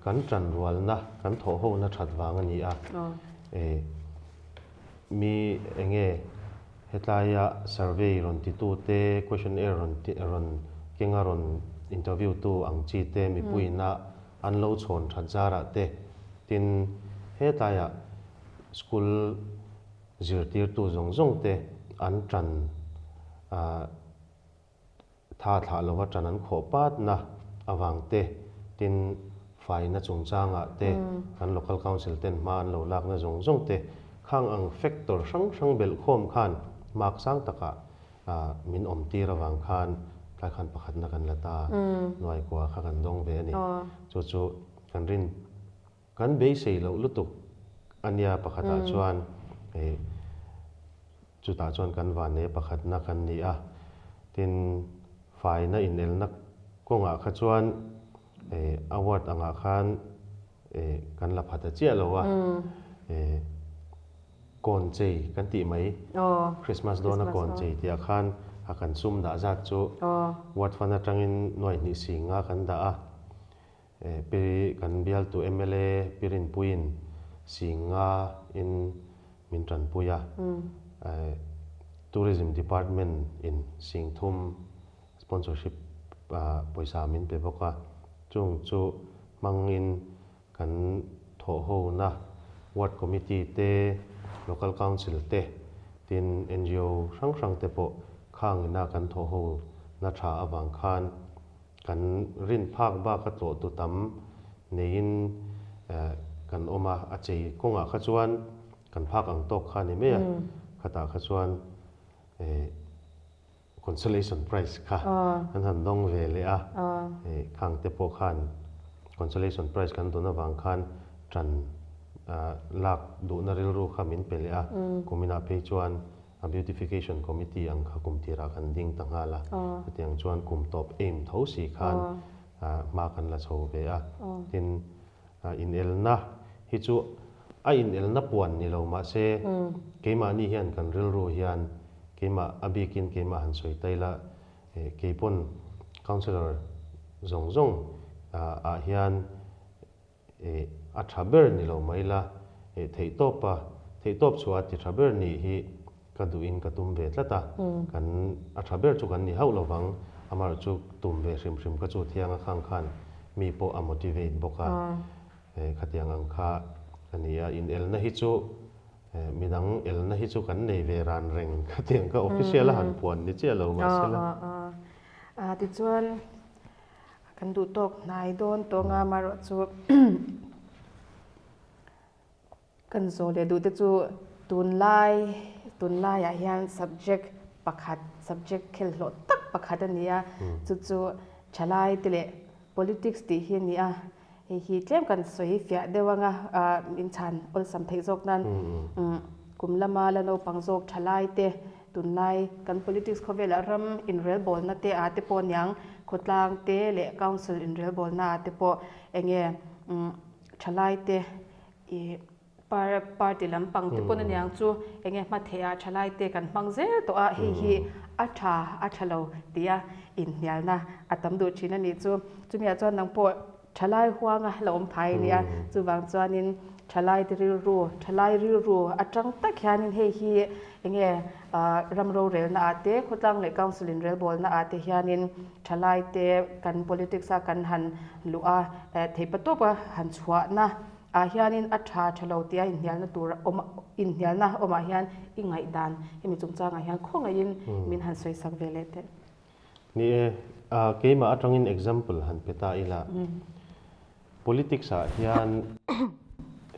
B: kan tanrualna, kan thawhhona that vang a ni a. E, mi enge hetlaia survey rawn titu te, questionnaire rawn ti rawn kenga rawn interview tu ang chi te mipuiina an lo chhawn that zarah te, tin hetlaiah school zirtirtu zawng zawng te an tan ah, Tha thlah lova ṭan an khawh patna avang te, tin faina chungchangah te, kan Local Council ten hma an lo lakna zawng zawng te, khang ang factor hrang hrang belh khawm khan mark sang takah min awm tir avang khan tlai khan pakhatna kan la ta, nuaikua kha kan dawng ve a ni. Chu chu kan rin. Kan beisei loh lutuk a nia pakhatah chuan chutah chuan kan vannei pakhatna kan ni a, tin faina inelna kawngah kha chuan award angah khan kan la pha ta chiah lo a, kawn chei kan tih mai Christmas dawna kawn chei tihah khan a kan sum dah zat chu ward fund atangin nuai hnih singa kan dah a. Pi kan bialtu mla Pi Rinpuiin Singa in min tanpui a, Tourism Department in Singthum sponsorship pawisa min pe bawk a, chung chu hmangin kan thawhhona Ward Committee te, Local Council te, tin ngo hrang hrang te pawh khangina kan thawhhona tha avang khan Kan rin phak bak a tlawh tu tam neiin kan awm a, a chei kawngah kha chuan kan phak ang tawk kha a ni mai a, khatah kha chuan consolation prize kha kan han dawng ve leh a, khang te pawh khan consolation prize kan dawn avang khan tan lak duhna rilru kha min pe leh a, kuminah phei chuan A Beautification Committee ang kha kum tirah kan ding ta nghal a, chutiang chuan kum tawp aim tho si khan hma kan la chho ve a. Tin, inelna hi chu a inelna puan ni lo mahse keimahni hian kan rilru hian keimah a bikin keimah han sawi ta ila keipawn Councillor zawng zawng ah hian Eh, a tha ber ni lo mai la, eh, theihtawp a, theihtawp chhuah a ti tha ber nih hi ka duhin ka tum ve tlat a, kan, a tha ber chu kan ni hauh lovang, amaherawh chu tum ve hrim hrim kha chu thiang a khang khan mi pawh a motivate bawk a, eh, khatiang ang kha a ni a, inelna hi chu, eh, midang elna hi chu kan nei ve ran reng khatiang kha official a han puan ni chiah lo mahsela.
C: Tichuan, Kan duh tawk hnai dawn tawng a, amaherawh chu kan zawh leh duh te chu tunlai tunlaiah hian subject pakhat subject khelhlawh tak pakhat a ni a, chu chu thalai te leh politics tih hi a ni a, hei hi tlem kan sawi fiah deuh ang a, min chhan awlsam theih zawk nan kum lama la naupang zawk thalai te Tunlai kan politics khawvelah ram inrelbawlna te ah te pawh niang, khawtlang te leh council inrelbawlna ah te pawh enge thalai te ih party lampang te pawn aniang chu enge hmatheh ah thalai te kan hmang zel tawh a, hei hi a tha a tha lo tia inhnialna a tam duh thin a nih chu. Chumi ah chuan nang pawh thalai huanga la awm phai a nia, chuvang chuanin Thalaite rilru, thalai rilru atang tak hianin hei hi enge ram rorelna ah te, khawtlang leh council in relbawlna ah te hianin thalaite kan politics a kan han luh a, theihpatawp a han chhuahna ah hianin a tha tha lo tia inhnialna tur awm inhnialna awmah hian i ngaihdan hemi chungchangah hian khawngaihin min han sawisak ve leh teh.
B: Ni e, keimah atangin example han pe ta ila. Politics ah hian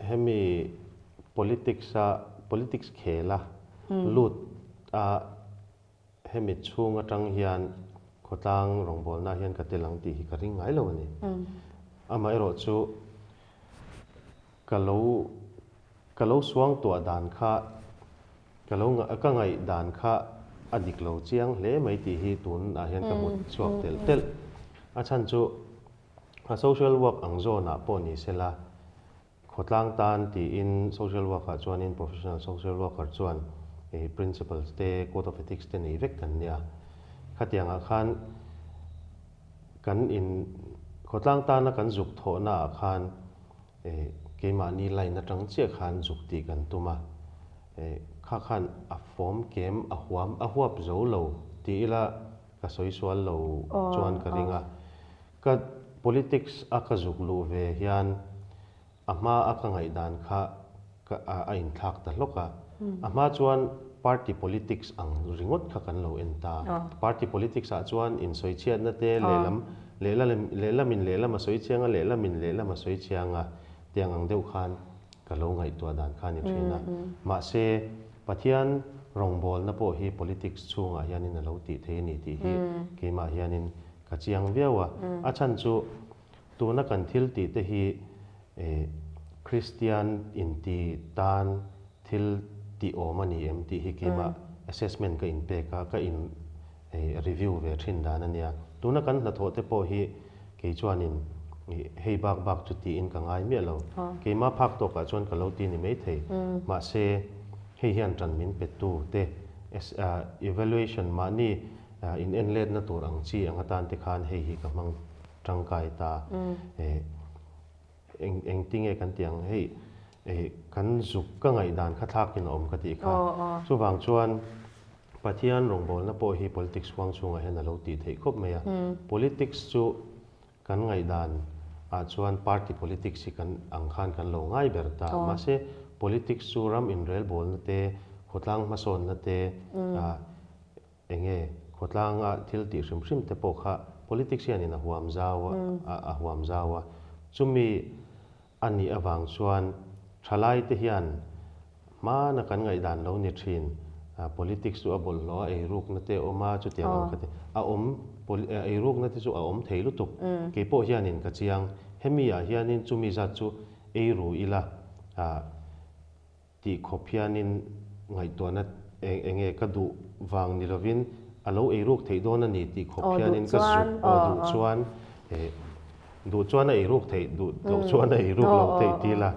B: hemi politics a politics khel a lut a hemi chhung atang hian khawtlang rawngbawlna hian ka tel ang tih hi ka ring ngai lo a ni. Amaherawh chu ka lo ka lo suangtuah dan kha ka lo ka ngaih dan kha a dik lo chiang hle mai tih hi tunah hian ka hmu chhuak telh telh. A chhan chu A social work ang zawnah pawh ni sela, khawtlang tan tiin social work ah chuanin professional social worker chuan principles te, code of ethics te nei vek kan nia. Khatiangah khan kan in khawtlang tana kan zuk thawhna ah khan keimahni line atang chiah khan zuk tih kan tum a, kha khan a fawm kem a huam a huap zo lo ti ila ka sawi sual lo chuan ka ring a. Ka politics a ka zuk luh ve hian a hma a ka ngaihdan kha ka a inthlak ta hlawk a. A hma chuan party politics ang ringawt kha kan lo en ta. Party politics ah chuan insawichhiatna te lehlam lehlamin lehlam a sawi chiang a, lehlamin lehlam a sawi chiang a tiang ang deuh khan ka lo ngaihtuah dan kha a ni thin a. Mahse, Pathian rawngbawlna pawh hi politics chhungah hianin a lo tih thei a ni tih hi keimah hianin ka chiang viau a. A chhan chu tuna kan thil tih te hi Kristian inti tan thil tih awm a ni em tih hi keimah assessment ka inpek a, ka in review ve thin dan a nia. Tuna kan hnathawh te pawh hi kei chuanin hei bak bak chu tiin ka ngai miah lo. Keimah phak tawkah chuan ka lo ti ni maithei. Mahse, hei hian tan min petu te evaluation mahni in en letna tur ang chi ang atan te khan hei hi ka hmang tangkai ta. Eng eng tinge kan tih ang hei kan zuk ka ngaihdan kha thlakin a awm ka tih kha. Chuvang chuan Pathian rawngbawlna pawh hi politics huang chhungah hian a lo tih theih khawp mai a. Politics chu kan ngaihdan ah chuan party politics hi kan ang khan kan lo ngai ber ta. Mahse politics chu ram inrelbawlna te, khawtlang hmasawnna te, Enge khawtlanga thil tih hrim hrim te pawh kha politics hianin a huam zau a, a huam zau a. Chumi a nih avang chuan thalai te hian hmana kan ngaihdan lo ni thin, politics chu a bawlhhlawh a, eirukna te a awm a, chutiang ang kha te a awm, eirukna te chu a awm thei lutuk. Kei pawh hianin ka chiang, hemi ah hianin chumi zat chu eiru ila, Tih khawp hianin ngaihtuahna eng enge ka duh vang ni lovin a lo eiruk theih dawn a ni tih khawp hianin ka zuk aw duh chuan eh duh chuan a eiruk theih duh loh chuan a eiruk loh theih ti ila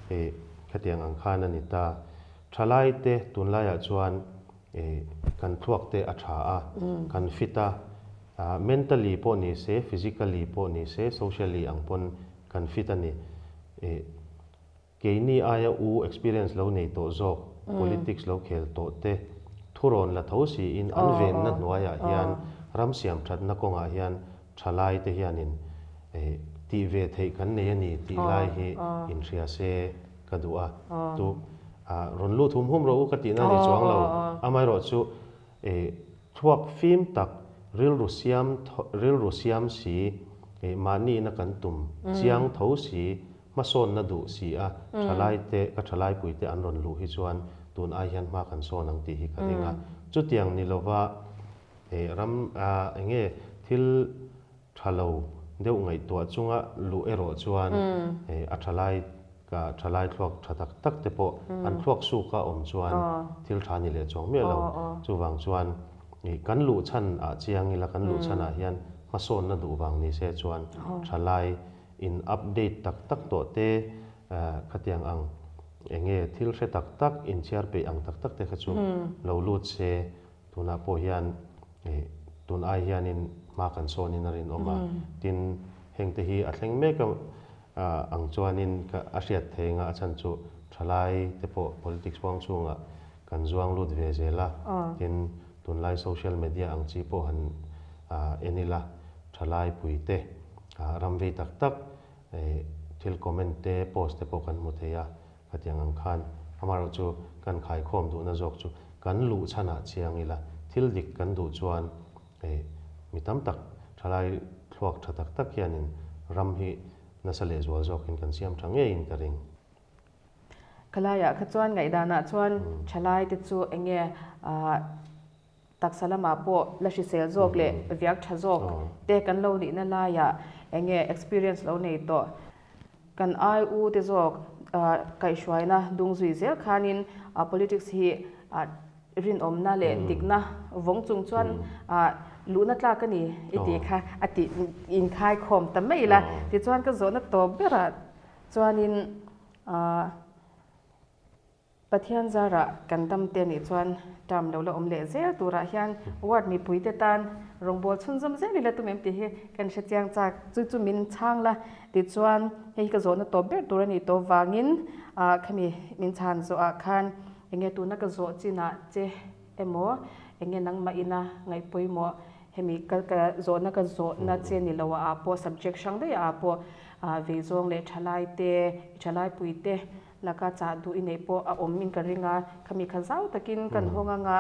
B: eh khatiang ang khan a ni ta. Thalaite tunlaiah chuan eh kan thluak te a tha a, kan fit a, mentally pawh ni se, physically pawh ni se, socially ang pawn kan fit a ni. Eh. Keini aia u experience lo nei tawh zawk, politics lo khel tawh te thurawn la tho siin an venna hnuaiah hian ram siam thatna kawngah hian thalai te hianin tih ve theih kan nei a ni tih lai hi inhria se ka duh a. Tu rawn lut hum hum rawh u ka tihna a ni chuang lo. Amaherawhchu thluak fim tak rilru siam rilru siam si mahniina kan tum chiang tho si Hmasawnna duh si a, thalaite, ka thalaipuite an rawn luh hi chuan tun ai hian hma kan sawn ang tih hi ka ring a. Chutiang ni lova ram eng nge thil tha lo deuh ngaihtuah chunga luh erawh chuan a thalai ka thalai thluak tha tak tak te pawh an thluak suk a awm chuan thil tha ni leh chuang miah lo. Chuvang chuan kan luh chhan ah chiang ila kan luh chhan ah hian hmasawnna duh vang ni se chuan thalai In update tak tak tawh te khatiang ang enge thil hre tak tak inchhiar peih ang tak tak te kha chu lo lut se tunah pawh hian tun ai hianin hma kan sawnin a rinawm a. Tin hengte hi a thleng mek a ang chuanin ka a hriat thei anga a chhan chu thalai te pawh politics huang chhungah kan zuang lut ve zel a, tin tunlai social media ang chi pawh han en ila thalai pui te ram vei tak tak thil comment te post te pawh kan hmu thei a, khatiang ang khan amaherawh chu kan khaikhawm duhna zawk chu kan luh chhanah chiang ila thil dik kan duh chuan Hei, mi tam tak thalai thluak tha tak tak hianin ram hi nasa lehzual zawkin kan siam tha ngeiin ka ring.
C: Khalaiah kha chuan ngaihdanah chuan thalai te chu eng nge taksa lamah pawh la hrisel zawk leh viak tha zawk te kan lo nihna laiah eng nge experience lo nei tawh. Kan ai u te zawk kaihhruaina dung zui zel khanin politics hi rinawmna leh dikna vawng chung chuan luhna tlak a ni i tih kha a tih inkhaikhawm ta mai ila. Tichuan ka zawhna tawp berah chuanin Pathian zarah kan dam te nih chuan term lo la awm leh zel turah hian ward mipuite tan rawngbâwl chhunzawm zel ila tum em tih hi kan hre chiang chak. Chu chu min chhang la tichuan hei hi ka zawhna tawp ber tur a nih tawh vangin khami min chhan zawhah khan enge tuna ka zawh chinah che emaw enge nangmah ina ngaihpawimawh hemi ka ka zawhna ka zawhna che ni lo ah pawh subject hrang daih ah pawh veizawng leh thalai te thalai pui te Laka chah duh i neih pawh a awm in ka ring a, khami kha zau takin kan hawng anga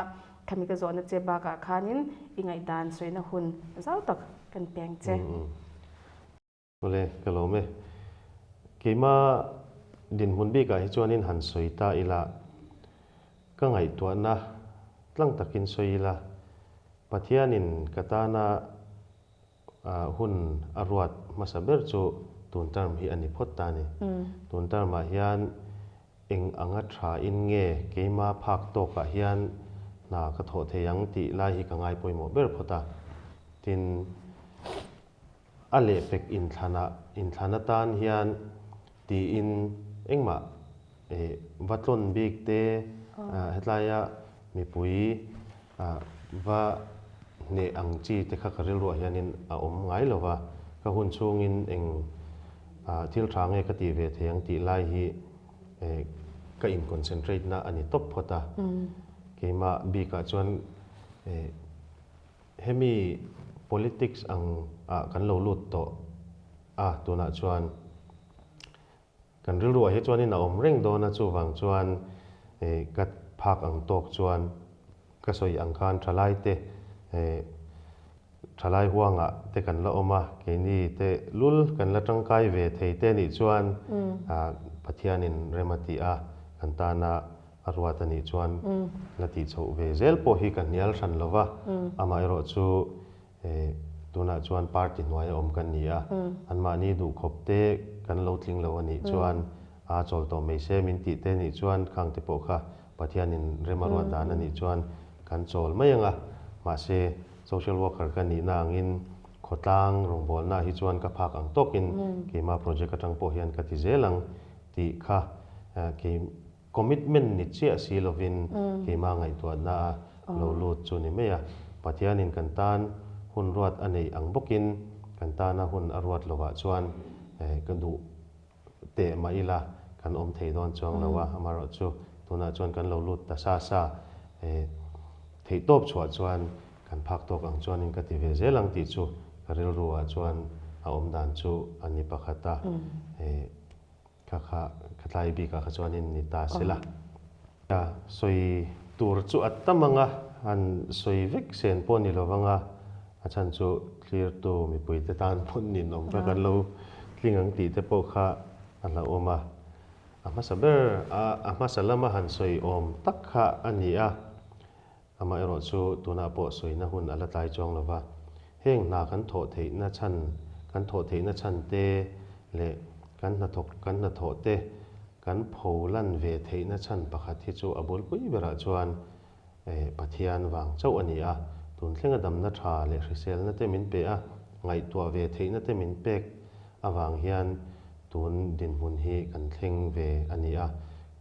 C: khami ka zawhna che bakah khanin i ngaihdan sawina hun zau tak kan peng che.
B: Awle, ka lawm e. Keima dinhmun bikah hi chuanin han sawi ta ila, ka ngaihtuahna tlang takin sawi ila, Pathianin ka tana Hun a ruat hmasa ber chu tun term hi a ni phawt ta a ni. Tun term ah hian eng anga tha in nge keima phak tawk ah hian hna ka thawh thei ang tih lai hi ka ngai pawimawh ber phawt a. Tin, a lehpek inthlanah inthlan atan hian tiin engmah va tlawn bik te hetlaia mipui Va hneh ang chi te kha ka rilruah hianin a awm ngai lo va, ka hun chhungin eng thil tha nge ka tih ve thei ang tih lai hi ka in concentrate na a ni tawp phawt a. Keimah bikah chuan hemi politics ang ah kan lo lut tawh a tunah chuan Kan rilruah hi chuanin a awm reng dawn a, chuvang chuan ka phak ang tawk chuan ka sawi ang khan thalaite thalai huangah te kan la awm a, keini te lul kan la tangkai ve thei te nih chuan Pathianin rem a tih a, kan tana a ruat a nih chuan la tih chhoh ve zel pawh hi ka hnial hran lo va, amaherawhchu Tunah chuan party hnuaia awm kan ni a, anmahni duhkhawp te kan lo tling lo a nih chuan a chawl tawh mai se min tih te nih chuan khang te pawh kha Pathianin rem a ruat dan a nih chuan kan chawl mai ang a, mahse social worker ka nihna angin khawtlang rawngbawlna hi chuan ka phak ang tawkin keimah project atang pawh hian ka ti zel ang tih kha kei Commitment ni chiah si lovin keimah ngaihtuahna a lo lut chu ni mai a. Pathianin kan tan hun ruat a neih ang bawkin kan tana hun a ruat lovah chuan ka duh teh mah ila kan awm thei dawn chuang lo a. Amaherawhchu tunah chuan kan lo lut ta sa sa theihtawp chhuah chuan kan phak tawk ang chuanin ka ti ve zel ang tih chu ka rilru ah chuan a awm dan chu a ni pakhat a. Kha kha ka tlai bikah kha chuanin ni ta sela. Sawi tur chu a tam anga, han sawi vek sen pawh ni lovang a, a chhan chu thlirtu mipuite tan pawn ninawm kha kan lo tling ang tih te pawh kha a hlauhawm a. A hmasa ber a, a hmasa lama han sawi awm tak kha a ni a. Amaherawh chu tunah pawh sawina hun a la tlai chuang lo va, heng hna kan thawh theihna chhan, kan thawh theihna chhan te leh kan hnathawk kan hnathawh te kan pho lan ve theihna chhan pakhat hi chu a bulpui berah chuan Pathian vang chauh a ni a. Tun thlenga damna tha leh hriselna te min pe a, ngaihtuah ve theihna te min pek avang hian tun dinhmun hi kan thleng ve a ni a.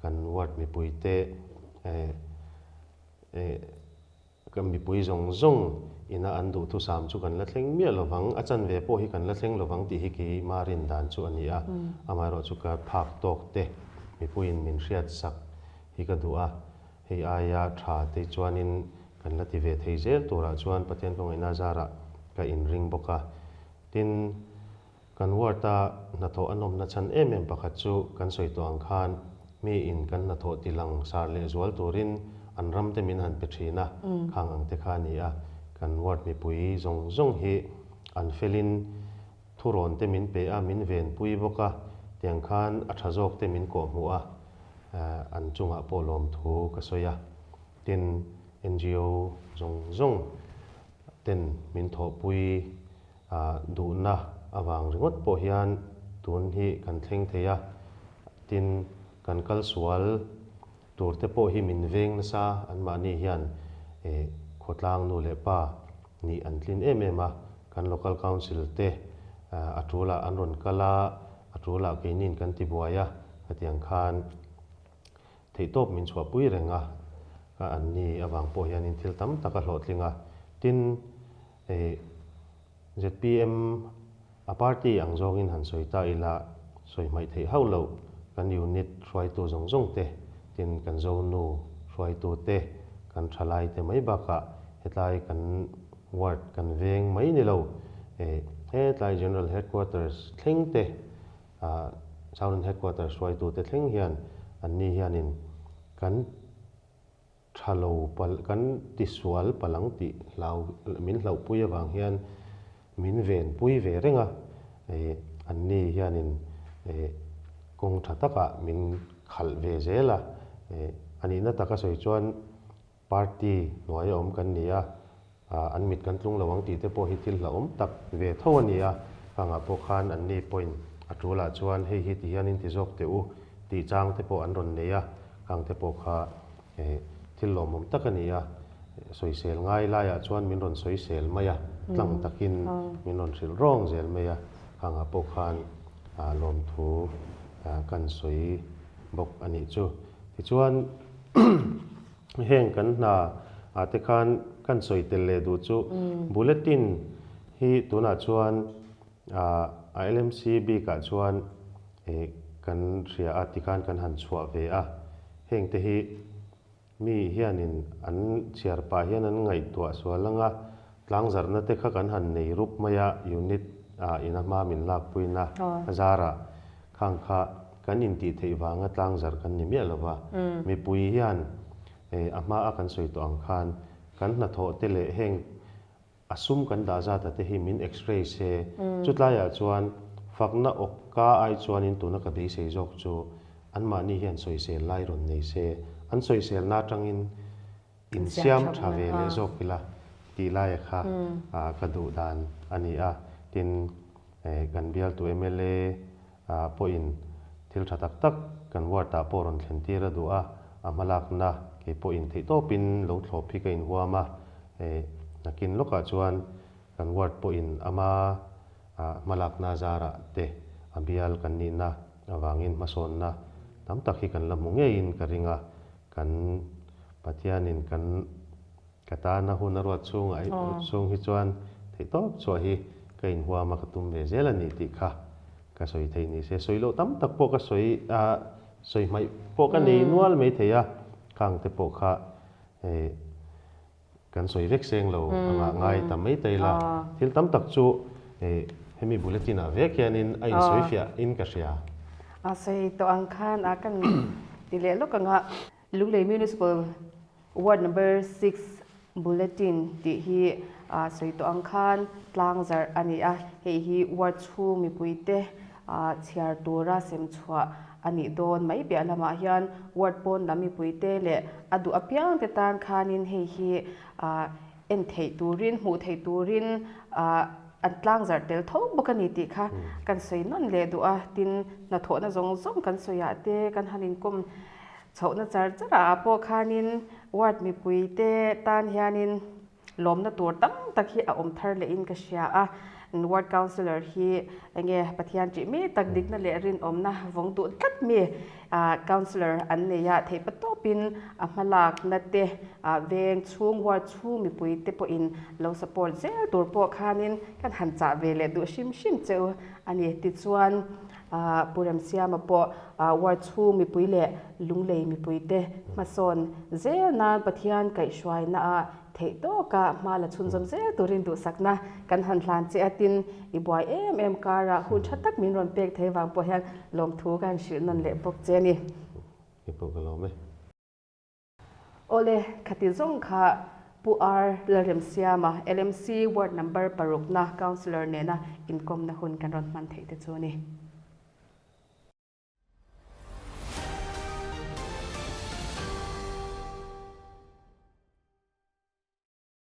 B: Kan ward mipuite. Kan mipui zawng zawng ina an duhthusam chu kan la thleng miah lovang, a chanve pawh hi kan la thleng lovang tih hi keimah rin dan chu a ni a. Amaherawh chu ka phak tawk te mipuiin min hriatsak hi ka duh a, hei aia tha te chuanin kan la ti ve thei zel turah chuan Pathian kawngaihna zarah ka inring bawk a. Tin, Kan ward-a hnathawh a nawmna chhan em em pakhat chu kan sawi tawh ang khan miin kan hnathawh ti lang sar leh zual turin an ram te min han pe thin a, khang ang te kha a ni a. Kan ward mipui zawng zawng hi an felin thurawn te min pe a, min venpui bawk a, tiang khan a tha zawk te min kawhhmuh a, an chungah pawh lawmthu ka sawi a. Tin, NGO zawng zawng ten min thawhpui A duhna avang ringawt pawh hian tun hi kan thleng thei a, tin kan kal sual tur te pawh hi min veng nasa anmahni hian khawtlang nu leh pa nih an tlin em em a, kan local council te a tulah an rawn kal a, a tulah keinin kan ti buai a, khatiang khan theihtawp min chhuahpui reng a, ka anni avang pawh hianin thil tam tak a hlawhtling a, tin Hei zpm a party ang zawngin han sawi ta ila, sawi hmaih theih hauh loh kan unit hruaitu zawng zawng te, tin kan zonu hruaitu te, kan thalai te mai bakah hetlai kan ward kan veng mai ni lo, hetlai General Headquarters thleng te, Southern Headquarters hruaitu te thleng hian anni hianin kan Tha lo pal kan tisual palang tih hlau min hlauhpui avang hian min venpui ve reng a, anni hianin kawng tha takah min khalh ve zel a, a nihna taka sawi chuan party hnuaia awm kan ni a, an mit kan tlung lo ang tih te pawh hi thil hlauhawm tak ve tho a ni a, khangah pawh khan anni pawhin a tulah chuan hei hi ti hian in ti zawk teh u tih chang te pawh an rawn nei a, khang te pawh kha thil lawmawm tak a ni a, sawisel ngai laiah chuan min rawn sawisel mai a, tlang takin min rawn hrilh rawng zel mai a, khangah pawh khan lawmthu kan sawi bawk a nih chu. Tichuan heng kan hna ah te khan kan sawi tel leh duh chu bulletin hi tunah chuan a LMC bikah chuan kan hria a tikhan kan han chhuah ve a, heng te hi mi hianin an chhiar pah hian an ngaihtuah sual anga tlangzarhna te kha kan han nei rup mai a, unit ah ina hma min lakpuina a zarah khang kha kan intih theih vanga tlangzarh kan ni miah lova, mipui hian a hma a kan sawi tawh ang khan kan hnathawh te leh heng A sum kan dah zat a te hi min x-ray se, chutlaiah chuan fakna awkka ai chuanin tuna ka beisei zawk chu anmahni hian sawisel lai rawn nei se, an sawiselna atangin insiam tha ve leh zawk ila tih laia kha ka duh dan a ni a. Tin, kan bialtu mla pawhin thil tha tak tak kan ward ah pawh rawn thlen tir a duh a, a hmalakna kei pawhin theihtawpin lo thlawp hi ka inhuam a, nakin lawkah chuan kan ward pawhin ama hmalakna zarah te a bial kan nihna avangin hmasawnna tam tak hi kan la hmu ngeiin ka ring a, kan Pathianin kan Ka tana hun a ruat chhungah chhung hi chuan theihtawp chhuah hi ka inhuam a, ka tum ve zel a ni tih kha ka sawi thei ni se. Sawi loh tam tak pawh ka sawi a, sawi hmaih pawh ka nei nual mai thei a, khang te pawh kha kan sawi vek seng lo a ngah ngai ta mai ta ila. Thil tam tak chu hemi bulletin ah vek hianin a insawi fiah in ka hria.
C: A sawi tawh ang khan a kan ti leh lawk ang a. Lunglei Municipal Ward Number 6 Bulletin tih hi sawi tawh ang khan tlang zarh a ni a, hei hi ward chhung mipuite chhiar tura sem chhuah a nih dawn mai piah lamah hian ward pawn lam mipuite leh a duh apiangte tan khanin hei hi en theih turin hmuh theih turin an tlang zarh tel tho bawk a ni tih kha kan sawi nawn leh duh a, tin hnathawhna zawng zawng kan sawiah te kan han inkawm Chhohna char charah ah pawh khanin ward mipuite tan hianin lawmna tur tam tak hi a awm thar lehin ka hria a. Ward Councillor hi enge Pathian tih mi tak dikna leh rinawmna vawng duh tlat mi Councillor an nei a, theih patawpin a hmalakna te veng chhung ward chhung mipui te pawhin lo support zel tur pawh khanin kan han chah ve leh duh hrim hrim che u a ni. Tichuan Pu Remsiama pawh ward chhung mipui leh Lunglei mipui te hmasawn zel nan Pathian kaihhruaina ah Theih tawka hma la chhunzawm zel turin duhsakna kan han hlan che a, tin i buai em em karah hun tha tak min rawn pek thei vang pawh hian lawmthu ka han hrilh nawn leh bawk che a ni.
B: Kei pawh ka lawm e.
A: Awle, khati zawng kha Pu R Lalremsiama, LMC Ward Number parukna Councillor nena inkawmna hun kan rawn hman theih te chu a ni.